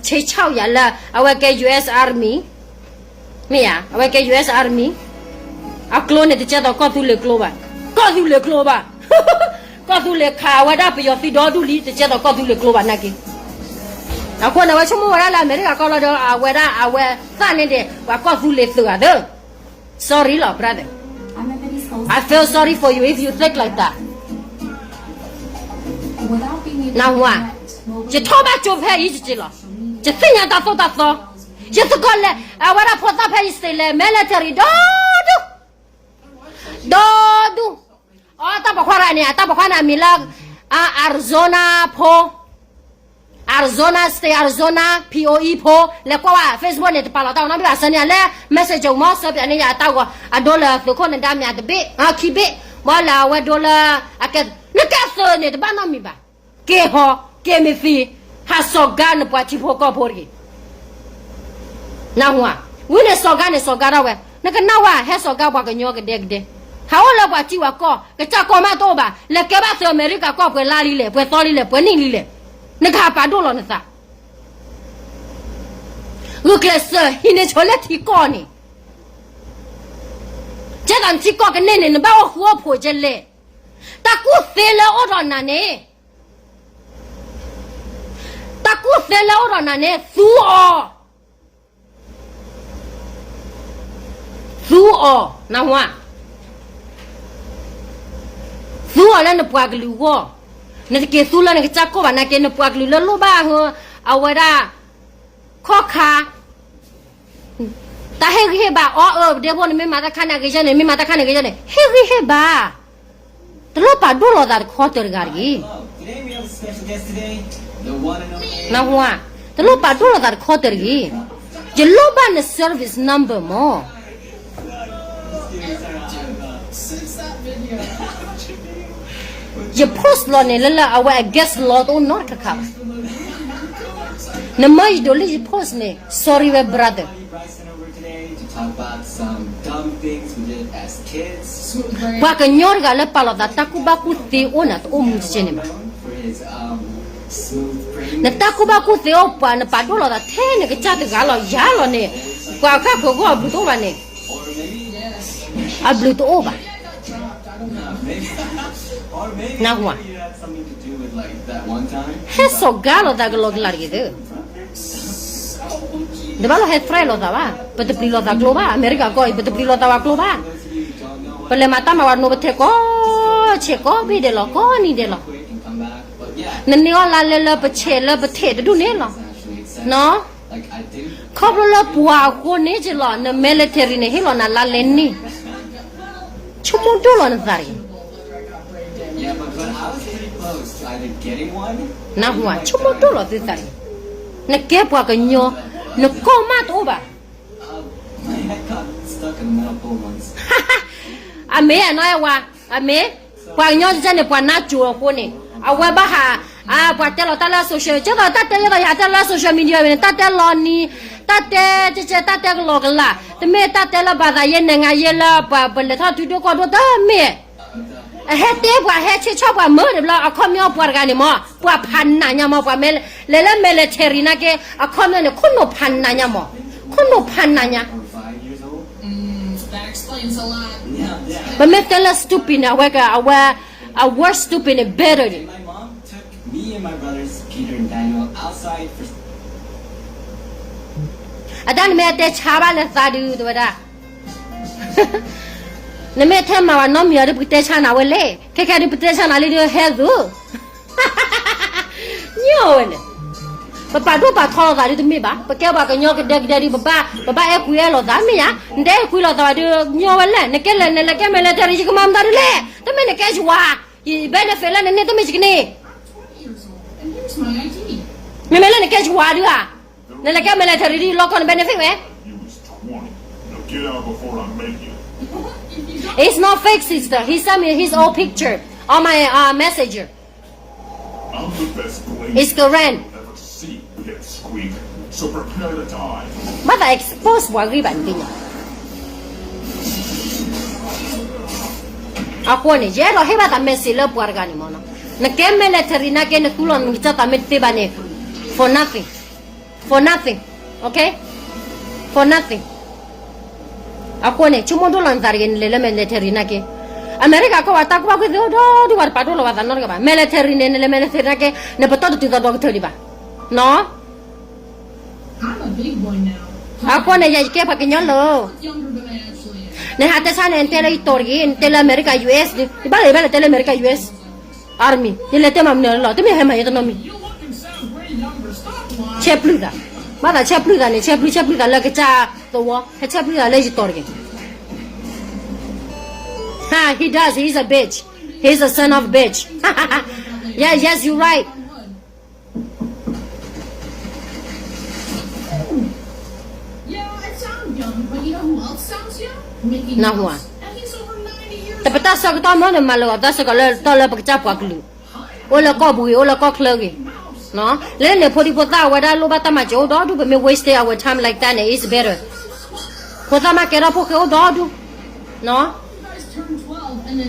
ဆ့ဆၢယၤလၢ အဝဲကဲ US Army, မ့ၢ်ယၤ အဝဲကဲ US Army, အကျိန့ၣ် တကဲသိးကီၢ်သူလ့ၤကျိဘၣ်, ကီၢ်သူလ့ၤကျိဘၣ်, ကီၢ်သူလ့ၤခးဝဲဒၣ်ပယီၤသုးဒီဒူၣ်လံ တကဲသိးကီၢ်သူလ့ၤကျိဘၣ်နာ်က့, အဃိန့ၣ် အဝဲဆိကမိၣ်ဝဲဒၣ်လၢအမဲရကၤကီၢ်လီၤဒီး အဝဲဒၣ်အဝဲသၣ်န့ၣ်ဒီး ပှၤကီၢ်သူလ့ၤသုးဂၤသၢ, sorry လီၤ brother, I feel sorry for you if you think like that. နၢ်ဟူဧါ, ယထီၣ်ဘၣ်ကၠိဖဲအံၤယက့ၤလီၤ, ယသ့ၣ်ညါတၢ်သိၣ်တၢ်သီ, ယသကိးလဲၤ အဝဲဒၣ်ဖိသၣ်ဖဲယ state လဲၤ military ဒီဒူၣ်, ဒီဒူၣ်, အတၢ်ပိာ်ခွါတဂၤန့ၣ် အတၢ်ပိာ်ခွါန့ၣ်အမံၤလၢ Arizona ဖိ, Arizona State, Arizona P O E ဖိ, လဲၤကွၢ်ဝဲ Facebook န့ၣ် တပာ်လီၤတၢ်ဂီၤနီတဘ့ၣ်ဘၣ် ဆၢန့ၢ်ယၤလၢ message မၢ် ဆၢပၠးန့ၢ်ယၤအတၢ်ဂီၤ အဒိလၢသုးခိၣ်နဒါမ့ၢ်တဘ့ၣ်, ခံဘ့ၣ်, ဘၣ်လၢအဝဲဒိလၢ, အကဲ, နကဲသုးန့ၣ် တဘၣ်နီတမံၤဘၣ်, က့ၤဟီ, က့ၤမ့ၢ်သံ, ဟးစီၤကါနပှၤထံဖိကီၢ်ဖိတဂ့ၤ နၢ်ဟူဧါ, ဝံၤန့ၣ်စီၤကါန့ၣ် စီၤကါဒၣ်ဝဲ, နကနၣ်ဝဲ ဟဲစီၤကါပှၤကညီကဒဲကဒဲ, ဟးအိၣ်လၢပှၤထံပှၤကီၢ် ကစၢ်ကီၢ်မးတအိၣ်ဘၣ်, လဲၤကဲဘၣ်သုးအမဲရကၤကီၢ်ပှဲၤလါလံလဲၣ်, ပှဲၤသီလံလဲၣ်, ပှဲၤနံၣ်လံလဲၣ်, နကဟးပာ်ဒိၣ်လီၤနသး, ဂုာ်ကျဲးစၢးဟံးန့ၢ်ဆိလၢထံကီၢ်န့ၣ်, ကဲသးနထံကီၢ်ကန့ၢ်န့ၣ် နဘၣ်အိၣ်ဃူအိၣ်ဖိးကဲလဲၣ်, တၢ်ကူၣ်သ့လၢအိၣ်ဒီးနၤန့ၣ်, တၢ်ကူၣ်သ့လၢအိၣ်ဒီးနၤန့ၣ် သူအီၤ, သူအီၤ, နၢ်ဟူဧါ, သူအီၤလၢနပှၤကလုာ်အဂီၢ်, နတက့ၤသူလၢနကစၢ်ကီၢ်ဘၣ်နာ်က့ နပှၤကလုာ်လၢလိၣ်ဘၣ်ဟ, အဝဲဒၣ်, ခီၣ်ခါ, တၢ်ဟ့ၣ်ဂံၢ်ဟ့ၣ်ဘါအီၤအၢ ပဒဲဖိ နမ့ၢ်မၤတၢ်ခါန့ၣ်အဂ့ၤယဲၢ်န့ၣ် မ့ၢ်မၤတၢ်ခါန့ၣ်အဂ့ၤယဲၢ်န့ၣ် ဟ့ၣ်ဂံၢ်ဟ့ၣ်ဘါ, တလိၣ်ပာ်ဒိၣ်လိာ်သးတခီတၢၤတဂၤတဂ့ၤ, နၢ်ဟူဧါ, တလိၣ်ပာ်ဒိၣ်လိာ်သးတခီတၢၤတဂ့ၤ, ယလိၣ်ဘၣ်န service number မၢ် ယ post လီၤန့ၣ် လၢလၢအဝဲအ guest လီၤတအိၣ်နီတခါခါဘၣ်, နမၢယဒိးလၢယ post န့ၣ် sorry ဝဲ brother, ပှၤကညီတဂၤလၢပာ်လီၤသး တၢ်ကူၣ်ဘၣ်ကူၣ်သ့အိၣ်နၤတအိၣ်မူတကဲန့ၣ်ဘၣ်, နတၢ်ကူၣ်ဘၣ်ကူၣ်သ့အိၣ်ပှၤ နပာ်ဒိၣ်လိာ်သးထဲနကစၢ်တဂၤလီၤ ယၤလီၤန့ၣ်, ပှၤအခၣ်ခိးဂီၢ်အဘျုးတအိၣ်ဘၣ်န့ၣ် အဘျုးတအိၣ်ဘၣ်, နၢ်ဟူဧါ, ဟဲစိာ်ကါလိာ်သးကလီကလီတဂ့ၤသၢ, တဘၣ်လီၤဟဲ threat လိာ်သးဘၣ်, ပတပျံၤလိာ်သးကျိဘၣ်, အမဲရကၤကီၢ်အံၤ ပတပျံၤလိာ်သးဝဲကျိဘၣ်, ပလဲၤမၤတၢ်မၤဝဲနိပထဲကိးဆဲးကိးဘ့ၣ်ဒဲးလီၤ ကိးနံၤဒဲးလီၤ, နန့ၢ်အီၣ်လါလဲလၢပဆဲးလၢပထဲးတဒူၣ်န့ၣ်လီၤ, နီၤ ခီဖျိလၢပှၤအဃိန့ၣ်က့ၤလီၤ န military န့ၣ် ဟ့ၣ်လီၤနၤလါလဲန့ၣ်, ဆိကမိၣ်ဒိၣ်လီၤနသးတဂ့ၤ. နဟူဧါ, ဆိကမိၣ်ဒိၣ်လီၤသုသးတဂ့ၤ. နကဲပှၤကညီ, နကီၢ်မးတအိၣ်ဘၣ်. အမ့ၢ်အနီၢ်အဲၣ်ဝါ, အမ့ၢ်, ပှၤကညီကဲန့ၣ် ပှၤနါစိၤအဃိန့ၣ်, အဝဲဘၣ်ဟး, ပှၤတဲလီၤတၢ်လၢ social, ကဲသိးတၢ်တဲယဲသိးယဟးတဲလၢ social media ဝဲန့ၣ် တၢ်တဲလီၤနံၤ, တၢ်တဲကဲကဲ တၢ်တဲကလီကလာ်, တမ့ၢ်တၢ်တဲလၢ ဘာသာရေး နိုင်ငံရေး လၢပှၤပလဲၤထီၣ်ထူဒိၣ်ကီၢ်ဒိၣ်တမ့ၢ် အဟဲတဲပှၤဟဲဆ့ၣ်ဆီၣ်ပှၤမုာ်ဒံးဘျီ အခီပညီပှၤတဂၤန့ၣ်မး ပှၤဖးနးညါမး ပှၤမ့ၢ်လဲၤလၢ military နာ်က့ အခီပညီန့ၣ် ခိၣ်နူာ်ဖးနးညါမး, ခိၣ်နူာ်ဖးနးညါ, ပမ့ၢ်တဲလၢ stupid န့ၣ် အဝဲက အဝဲ, အ word stupid န့ၣ် better န့ၣ် အတၢ်နမ့ၢ်အတဲဆါဘၣ်လၢသးဒုး တဲဝဲဒၣ်, နမ့ၢ်ထဲမၤဝဲနီတမံၤအီၤဒုး ပကတဲဆါနၤဝဲလဲၣ်, ခဲခဲဒုး ပတဲဆါနၤလံဒုး ဟဲသု, ညီဝဲလဲၣ်, ပပာ်ဒိၣ်ပာ်ထီလိာ်သးဒုးတမ့ၢ်ဘၣ်, ပကဲပှၤကညီကဒဲကဒဲဒုး ပဘၣ်, ပဘၣ်အဲၣ်ကွံအဲၣ်လိာ်သးမ့ၢ်ယါ, နတအဲၣ်ကွံလိာ်သးဘၣ်ဒုး ညီဝဲလဲၣ်, နကဲလဲၣ် နလဲၤကဲ military ယကမၤမတၤဒုးလဲၣ်, တမ့ၢ်နကဲယဝၤ, ယ benefit လၢနန့ၢ်တမ့ၢ်ယကန့ၢ် မ့မ့ၢ်လၢနကဲယဝၤဒုးဧါ, နလဲၤကဲ military ဒုး လီၤကီၢ်န့ၣ် benefit ဝဲ. It's not fake, sister. He sent me his old picture on my, uh, messenger. It's Karen. ဘၣ်သး expose ပှၤဂ့ၢ်ဘၣ်န့ၣ်သ့ၣ်ညါ အဃိန့ၣ် ယအဲၣ်ဒိးဟ့ၣ်ဘၣ်သး message လၢပှၤတဂၤန့ၣ်မးနီၤ, နကဲ military နာ်က့ နသူလီၤနကစၢ်သးမ့ၢ်တသ့ဘၣ်န့ၣ် for nothing, for nothing, okay, for nothing. အဃိန့ၣ် ဆိကမိၣ်ဒိၣ်လီၤနသးတဂ့ၤ နလဲၤလၢ military နာ်က့, အမဲရကၤကီၢ်ပှၤတၢ်ကူၣ်ဘၣ်ကူၣ်သ့အိၣ်ဒီဒူၣ် ပှၤတပာ်ဒိၣ်လီၤပှၤသးနီတဂၤဘၣ်, military န့ၣ် နလဲၤ military နာ်က့ နပတီၢ်တတုၤသးဒီကထၢၣ်ဒံးဘၣ်, နီၤ အဃိန့ၣ် ယကဲပှၤကညီလီၤ, နဟးတဲဆါန့ၣ် နတဲလၢယတီၤတဂ့ၤ, နတဲလၢအမဲရကၤ US ဒ်, ယဘၣ်လဲၤ ယဘၣ်လဲၤတဲလၢအမဲရကၤ US Army, ယလဲၤတဲမၤမနုၤလီၤ, တမ့ၢ်ဟဲမၤယဲတနီတမံၤ, ဆဲးပျုၢ်သး, ဘၣ်သးဆဲးပျုၢ်သးန့ၣ် ဆဲးပျုၢ် ဆဲးပျုၢ်သးလၢကစၢ်သဝီ, ဟဲဆဲးပျုၢ်သးလၢယတီၤတဂ့ၤ Huh, he does. He's a bitch. He's a son of a bitch. Yeah, yes, you're right. နဟူဧါ, တပတၢ်ဆၢကတီၢ်မ့ၢ်န့ၣ် မၤလၢအီၤတၢ်ဆၢကတီၢ်လၢ တၢ်လၢပကစၢ်ပှၤကလုာ်, အိၣ်လၢကီၢ်ပူၤဂ့ၤ အိၣ်လၢကီၢ်ချၢဂ့ၤ, လၢန့ၣ်ဖိဒံဖိသၣ်အဝဲဒၣ်လိၣ်ဘၣ်တၢ်မၤစၢၤအိၣ်ဒီဒူၣ် ပမ့ၢ် waste our time like that န့ၣ် it's better. ဖိသၣ်မးကဲထီၣ်ဖိၣ်ဃဲအိၣ်ဒီဒူၣ်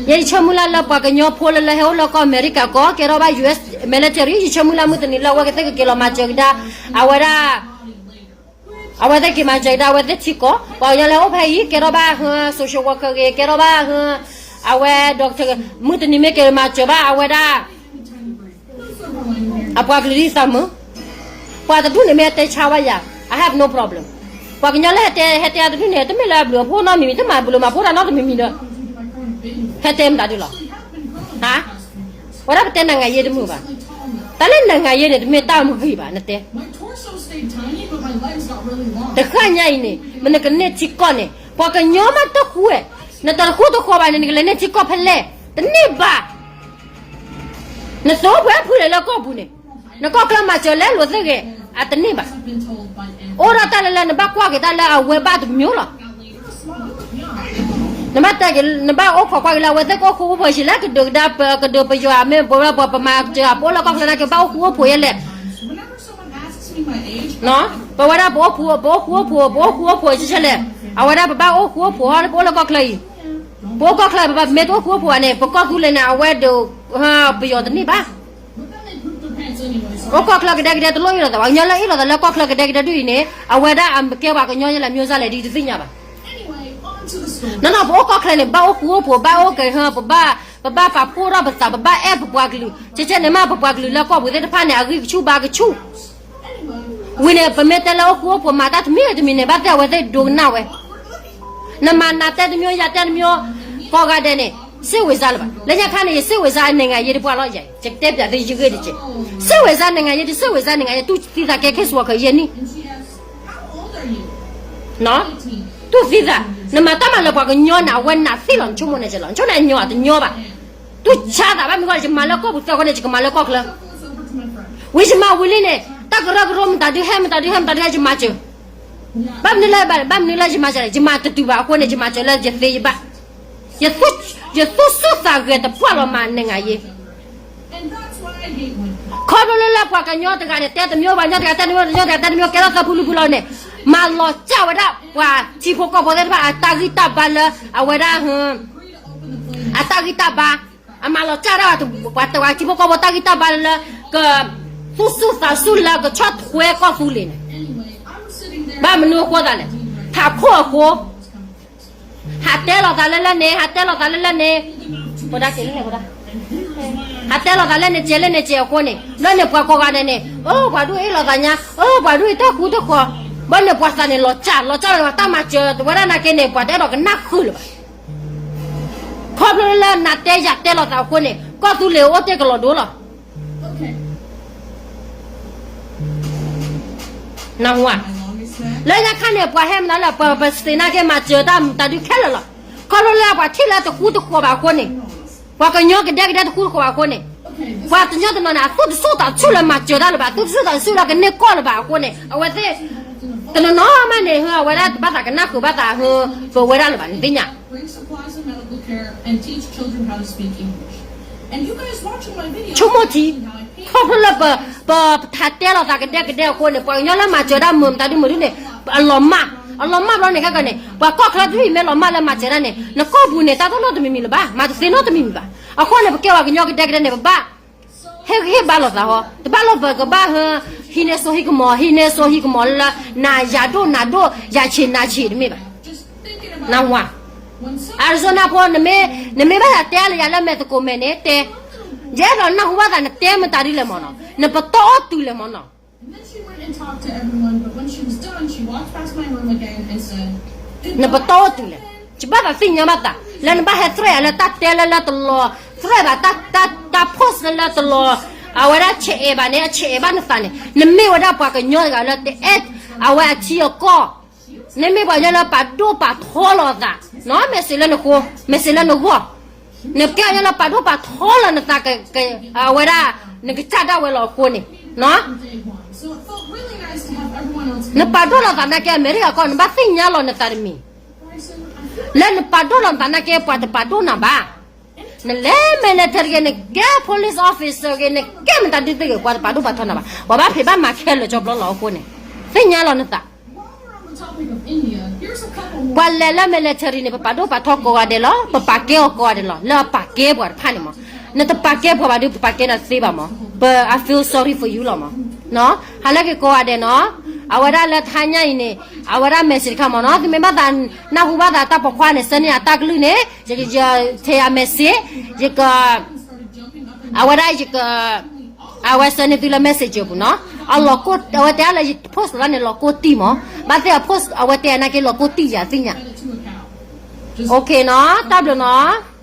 ယဲယဆၢမုၢ်လၢ်လၢပှၤကညီဖိလၢလၢဟဲအိၣ်လၢကီၢ်အမဲရကၤကီၢ် ကဲထီၣ်ဘၣ် US military, ယဆၢမုၢ်လၢ်မုၢ်တနံၤလၢအဝဲကသ့ၣ်ကက့ၤလီၤမၤစၢၤကဒါ, အဝဲဒၣ်, အဝဲသ့ၣ်က့ၤမၤစၢၤကဒါ အဝဲသ့ၣ်ထံကီၢ်, ပှၤကညီလၢဟဲအိၣ်ဖဲအံၤ ကဲထီၣ်ဘၣ် social worker ဂ့ၤ, ကဲထီၣ်ဘၣ် အဝဲ doctor ဂ့ၤ, မုၢ်တနံၤမ့ၢ်က့ၤမၤစၢၤဘၣ် အဝဲဒၣ် အပှၤကလုာ်ဒ်သိးမုၢ်, ပှၤတဒူၣ်န့ၣ်မ့ၢ်တဲဆါဝဲယၤ, I have no problem. ပှၤကညီလၢဟဲတဲ ဟဲတဲအတဒူၣ်န့ၣ် တမ့ၢ်လၢအဘျုးအဖှိၣ်နီတမံၤမံၤ, တမ့ၢ်ဘျုးမၤဖှိၣ်တၢ်နီတမံၤမံၤဒီး, ဟဲတဲမတၤဒုးလီၤ. ဟါ, ဝဲဒၣ်ပတဲနၤငါယဲတမုာ်ဘၣ်. တၢ်လၢနၤငါယဲန့ၣ် တမ့ၢ်တၢ်မုာ်ဂံၢ်ဘၣ် နတဲ တဃၣ်ညါအံၤန့ၣ် မ့ၢ်နကန့ၢ်ထံကီၢ်န့ၣ် ပှၤကညီမးတဃူဝဲ, နတဃူတဃူဘၣ်န့ၣ် နကလဲၤန့ၢ်ထံကီၢ်ဖဲလဲၣ်, တန့ၢ်ဘၣ်. နသိပှဲၤဖုလဲၣ်လၢကီၢ်ပူၤန့ၣ်, နကီၢ်ချၢမၤစၢၤလဲၤလိာ်သ့ၣ်ဂ့ၤ, အတန့ၢ်ဘၣ်. အိၣ်ဒီးတၢ်လၢလၢနဘၣ်ကွၢ်က့ၤတၢ်လၢအဝဲဘၣ်တမျိုးလီၤ. နဘၣ်တဲက့ၤ နဘၣ်အိၣ်ခိးကွၢ်က့ၤလၢအဝဲသ့ၣ်ကအိၣ်ဃူအိၣ်ဖိးဆံးလဲၣ်, ကဒုးကဒါ ကဒုးပယီၤ မ့ၢ်ပဝဲပှၤပမၤစၢၤ ပအိၣ်လၢကီၢ်ချၢနာ်က့ ဘၣ်အိၣ်ဃူအိၣ်ဖိးယဲလဲၣ် ပဝဲဒၣ်ပအိၣ်ဃူ, ပအိၣ်ဃူအိၣ်ဖိး, ပအိၣ်ဃူအိၣ်ဖိးဆံးဆံးလဲၣ်, အဝဲဒၣ်ပဘၣ်အိၣ်ဃူအိၣ်ဖိး ပအိၣ်လၢကီၢ်ချၢအံၤ, ပအိၣ်ကီၢ်ချၢ ပဘၣ်မ့ၢ်တအိၣ်ဃူအိၣ်ဖိးဘၣ်န့ၣ် ပကီၢ်သူလ့ၤန့ၣ် အဝဲဒုး, ပယီၤတန့ၢ်ဘၣ်. အိၣ်ကီၢ်ချၢကဒဲကဒဲတလိၣ်အ့ၣ်လိာ်သးဘၣ်, ပှၤကညီလၢအ့ၣ်လိာ်သးလၢကီၢ်ချၢကဒဲကဒဲဒ်အံၤန့ၣ် အဝဲဒၣ်အကဲပှၤကညီယဲလဲၣ် မျိုးစားလဲၣ် ဒ်တသ့ၣ်ညါဘၣ်. နီၢ်နီၢ် ပအိၣ်ကီၢ်ချၢန့ၣ် ဘၣ်အိၣ်ဃူအိၣ်ဖိး ဘၣ်အိၣ်ကဟၢ, ပဘၣ်, ပဘၣ်ပာ်ဖှိၣ်ထီၣ်ပသး ပဘၣ်အဲၣ်ပပှၤကလုာ်, ဆဲးဆဲးန့ၣ်မး ပပှၤကလုာ်လၢကီၢ်ပူၤသ့ၣ်တဖၣ်န့ၣ် အဂံၢ်ကဆူၣ်ဘါကဆူၣ်, ဝံၤန့ၣ် ပမ့ၢ်တဲလၢအိၣ်ဃူအိၣ်ဖိး မၤတၢ်တမံၤတမံၤန့ၣ် ဘၣ်သ့ၣ်အဝဲသ့ၣ်ဒိကနၣ်ဝဲ, နမၤနၤတဲတမျိုး ယၤတဲတမျိုး, ကိးဂၤဒဲးန့ၣ် စိတ်ဝင်စားလၢၤဘၣ်, လၢညါခါန့ၣ် ယစိတ်ဝင်စား နိုင်ငံရေး တပှၢ်လီၤယၤ, ယကတဲပျးသုယဂ့ၢ်တက့ၢ်, စိတ်ဝင်စား နိုင်ငံရေး တစိတ်ဝင်စား နိုင်ငံရေး သူၣ်သံသးကဲ case worker ယဲၢ်နံၣ်, အ တူၢ်သံသး, နမၤတၢ်မၤလၢပှၤကညီန့ၣ် အဝဲနာ်သ့လီၤ နဆိကမိၣ်န့ၣ်ကဲလီၤ, နဆိကမိၣ်န့ၣ် အညီတညီဘၣ်. တူၢ်ဆါသးဘၣ်မနုၤဃိ ယမၤလၢကီၢ်ပူၤသၢဃိန့ၣ် ယကမၤလၢကီၢ်ချၢ. ဝံၤယမၤဝံၤလံန့ၣ် တၢ်ကရၢကရိမတၤဒုဟဲ မတၤဒုဟဲ မတၤဒုဟဲ ယမၤစၢၤ. ဘၣ်မနုၤလၢ ဘၣ်မနုၤလၢယမၤစၢၤလဲၣ်, ယမၤတတုၤဘၣ်အဃိန့ၣ် ယမၤစၢၤလၢယသ့ယဘၣ်. ယသူၣ်ဆူၣ်သးဂဲၤတပှၢ်လီၤမး နငါယ့ ခီဖျိလၢလၢပှၤကညီတဂၤန့ၣ် တဲတမံၤ ပှၤကညီတဂၤတဲတမံၤ ပှၤကညီတဂၤတဲတမံၤ ကဲထီၣ်သၢဖုလွံၢ်ဖုလီၤန့ၣ်, မၤလီၤစၢ်ဝဲဒၣ် ပှၤထံဖိကီၢ်ဖိသ့ၣ်တဖၣ်အတၢ်ဂံၢ်တၢ်ဘါလၢ အဝဲဒၣ် အတၢ်ဂံၢ်တၢ်ဘါ, အမၤလီၤစၢ်ဒၣ် ပှၤတဝၤထံဖိကီၢ်ဖိတၢ်ဂံၢ်တၢ်ဘါလၢ က သူၣ်ဆူၣ်သးဆူၣ်လၢကဆီၣ်ထွဲကီၢ်သူလ့ၤန့ၣ်, ဘၣ်မနုၤအဃိသးလဲၣ်, ထးခိၣ်အဃိ ဟးတဲလီၤသးလၢလၢန့ၣ် ဟးတဲလီၤသးလၢလၢန့ၣ် ဟးတဲလီၤသးလၢန့ၣ် ဟးတဲလီၤသးလၢန့ၣ် ကဲလၢန့ၣ်ကဲအဃိန့ၣ် ဘျီန့ၣ်ပှၤကိးဂၤဒဲးန့ၣ် အိ ပှၤဒိၣ်အ့ၣ်လိာ်သးညါ အိ ပှၤဒိၣ်အ့ၣ်တၢ်ဃူတၢ်ဃီၤ, ဘျီန့ၣ်ပှၤသးန့ၣ် လီၤစၢ် လီၤစၢ်လီၤ တၢ်မၤစၢၤတဝဲဒၣ်နာ်က့န့ၣ် ပှၤတအဲၣ်ဒိးကနၣ်ဃုာ်လၢၤဘၣ်. ခီဖျိလၢနၤတဲယၤတဲလီၤသးအဃိန့ၣ် ကီၢ်သူလ့ၤအိၣ်တ့ၢ်ကလီၤဒိလီၤ. နဝၤ, လၢညါခါန့ၣ် ပှၤဟဲမနုၤလၢ ပ ပသ့ၣ်နာ်က့မၤစၢၤတၢ်မတၤဒုခဲလၢာ်လီၤ. ခီဖျိလၢပှၤထံၣ်လၢတဃူတဃီၤဘၣ်အဃိန့ၣ်, ပှၤကညီကဒဲကဒဲတဃူတဃီၤဘၣ်အဃိန့ၣ်, ပှၤတညီတနီၤန့ၣ် အသူၣ်တဆူၣ်သးဆူၣ်လၢမၤစၢၤတၢ်လၢၤဘၣ်, အသူၣ်တဆူၣ်သးဆူၣ်လၢကန့ၢ်ကီၢ်လၢၤဘၣ်အဃိန့ၣ် အဝဲသ့ၣ် တနီၤနီၤမးန့ၣ် အဝဲဒၣ်တဘၣ်သးကနၣ်ဃုာ်ဘၣ်သး ပဝဲဒၣ်လၢၤဘၣ် နသ့ၣ်ညါ ဆိကမိၣ်ထံ, ခီဖျိလၢ ပ ပထးတဲလီၤသးကဒဲကဒဲအဃိန့ၣ် ပှၤကညီလၢမၤစၢၤတၢ်မုာ်မတၤဒုမုာ်ဒုန့ၣ် အလီၤမၢ်, အလီၤမၢ်ဘျီန့ၣ် ခဲကနံၣ်န့ၣ် ပှၤကီၢ်ချၢတဖၣ်အံၤမ့ၢ်လီၤမၢ်လၢမၤစၢၤတၢ်န့ၣ် နကီၢ်ပူၤန့ၣ် တၢ်တနီၣ်တမံၤမံၤလၢၤဘၣ်, မၤတသ့နီတမံၤမံၤဘၣ်. အဃိန့ၣ် ပကဲပှၤကညီကဒဲကဒဲန့ၣ် ပဘၣ် ဟ့ၣ်ဂံၢ်ဟ့ၣ်ဘါလိာ်သးဟီ, တဘၣ်လၢပကဘၣ်ဟ့ၣ် ဟံးန့ၢ်စိဟံးကမီၤ ဟံးန့ၢ်စိဟံးကမီၤလၢ နၤယၤဒိၣ်နၤဒိၣ် ယၤဆံးနၤဆံးတမ့ၢ်ဘၣ်. နဝၤ, Arizonaဖိ နမ့ၢ်ဘၣ်သးတဲလၢယၤလၢမဲာ်သကိးမဲာ်န့ၣ်တဲ, ယအဲၣ်ဒိးနၢ်ဟူဘၣ်သးနတဲမတၤဒ်လဲၣ်မၢ်နီၤ, နပတီၢ်အိၣ်တုၤလဲၣ်မၢ်နီၤ နပတီၢ်အိၣ်တုၤလဲၣ်, ယဘၣ်သးသ့ၣ်ညါဘၣ်သး လၢနဘၣ်ဟဲ threat ယၤလၢတၢ်တဲလၢလၢတလီၤ threat ဘၣ် တၢ် post လၢလၢတလီၤ, အဝဲဒၣ်ဆဲးအဲးဘၣ်န့ၣ် အဆဲးအဲးဘၣ်နသးန့ၣ် နမ့ၢ်ဝဲဒၣ်ပှၤကညီတဂၤလၢတအဲၣ် အဝဲအထံအကီၢ်, နမ့ၢ်ပှၤကညီလၢပာ်ဒိၣ်ပာ်ထီလီၤအသး, မဲာ်စ့းလၢနဃိ, မဲာ်စ့းလၢနဂီၢ်, နကဲပှၤကညီလၢပာ်ဒိၣ်ပာ်ထီလီၤနသး, အဝဲဒၣ် နကစၢ်ဒၣ်ဝဲလီၤအဃိန့ၣ် နပာ်ဒိၣ်လီၤသးနာ်က့ အမဲရကၤကီၢ် နဘၣ်သ့ၣ်ညါလီၤနသးတမံၤ, လၢနပာ်ဒိၣ်လီၤနသးနာ်က့ ပှၤတပာ်ဒိၣ်နၤဘၣ်, နလဲၤ military ဂ့ၤ နကဲ police officer ဂ့ၤ နကဲမတၤဒ်သိးဂ့ၤ ပှၤတပာ်ဒိၣ်ပာ်ထီနၤဘၣ်, ပှၤဘၣ်ဖံးဘၣ်မၤခဲလၢာ်ကၠီဘျီလီၤအဃိန့ၣ်, သ့ၣ်ညါလီၤနသး ပှၤလဲၤလၢ military န့ၣ် ပပာ်ဒိၣ်ပာ်ထီကိးဂၤဒဲးလီၤ, ပပာ်ကဲအီၤကိးဂၤဒဲးလီၤ, လၢအပာ်ကဲပှၤတဖၣ်န့ၣ်မး, နတပာ်ကဲပှၤဘၣ်ဒီး ပပာ်ကဲနၤသ့ဘၣ်မး, ပ I feel sorry for you လီၤမး, ဟးလၢက့ၤကိးဂၤဒဲးနီၤ, အဝဲဒၣ်လၢတဟါညါအံၤန့ၣ်, အဝဲဒၣ် message တခါမးနီၤ, သုမ့ၢ်ဘၣ်သးနၢ်ဟူဘၣ်သးတၢ်ပိာ်ခွါန့ၣ် ဆၢန့ၢ်ယၤတၢ်ကလုၢ်န့ၣ်, ယ ထဲယၤ message, ယက အဝဲဒၣ်ယက အဝဲဆၢန့ၢ်သုလၢ messenger ပူၤနီၤ, အလီၤကိၢ် အဝဲတဲအါလၢယ post လီၤန့ၣ် လီၤကိၢ်တံၢ်မး, ဘၣ်သ့ၣ်အ post အဝဲတဲအနာ်က့ လီၤကိၢ်တံၢ်ယၤသ့ၣ်ညါ, OK နီၤ, တၢ်ဘျုးနီၤ.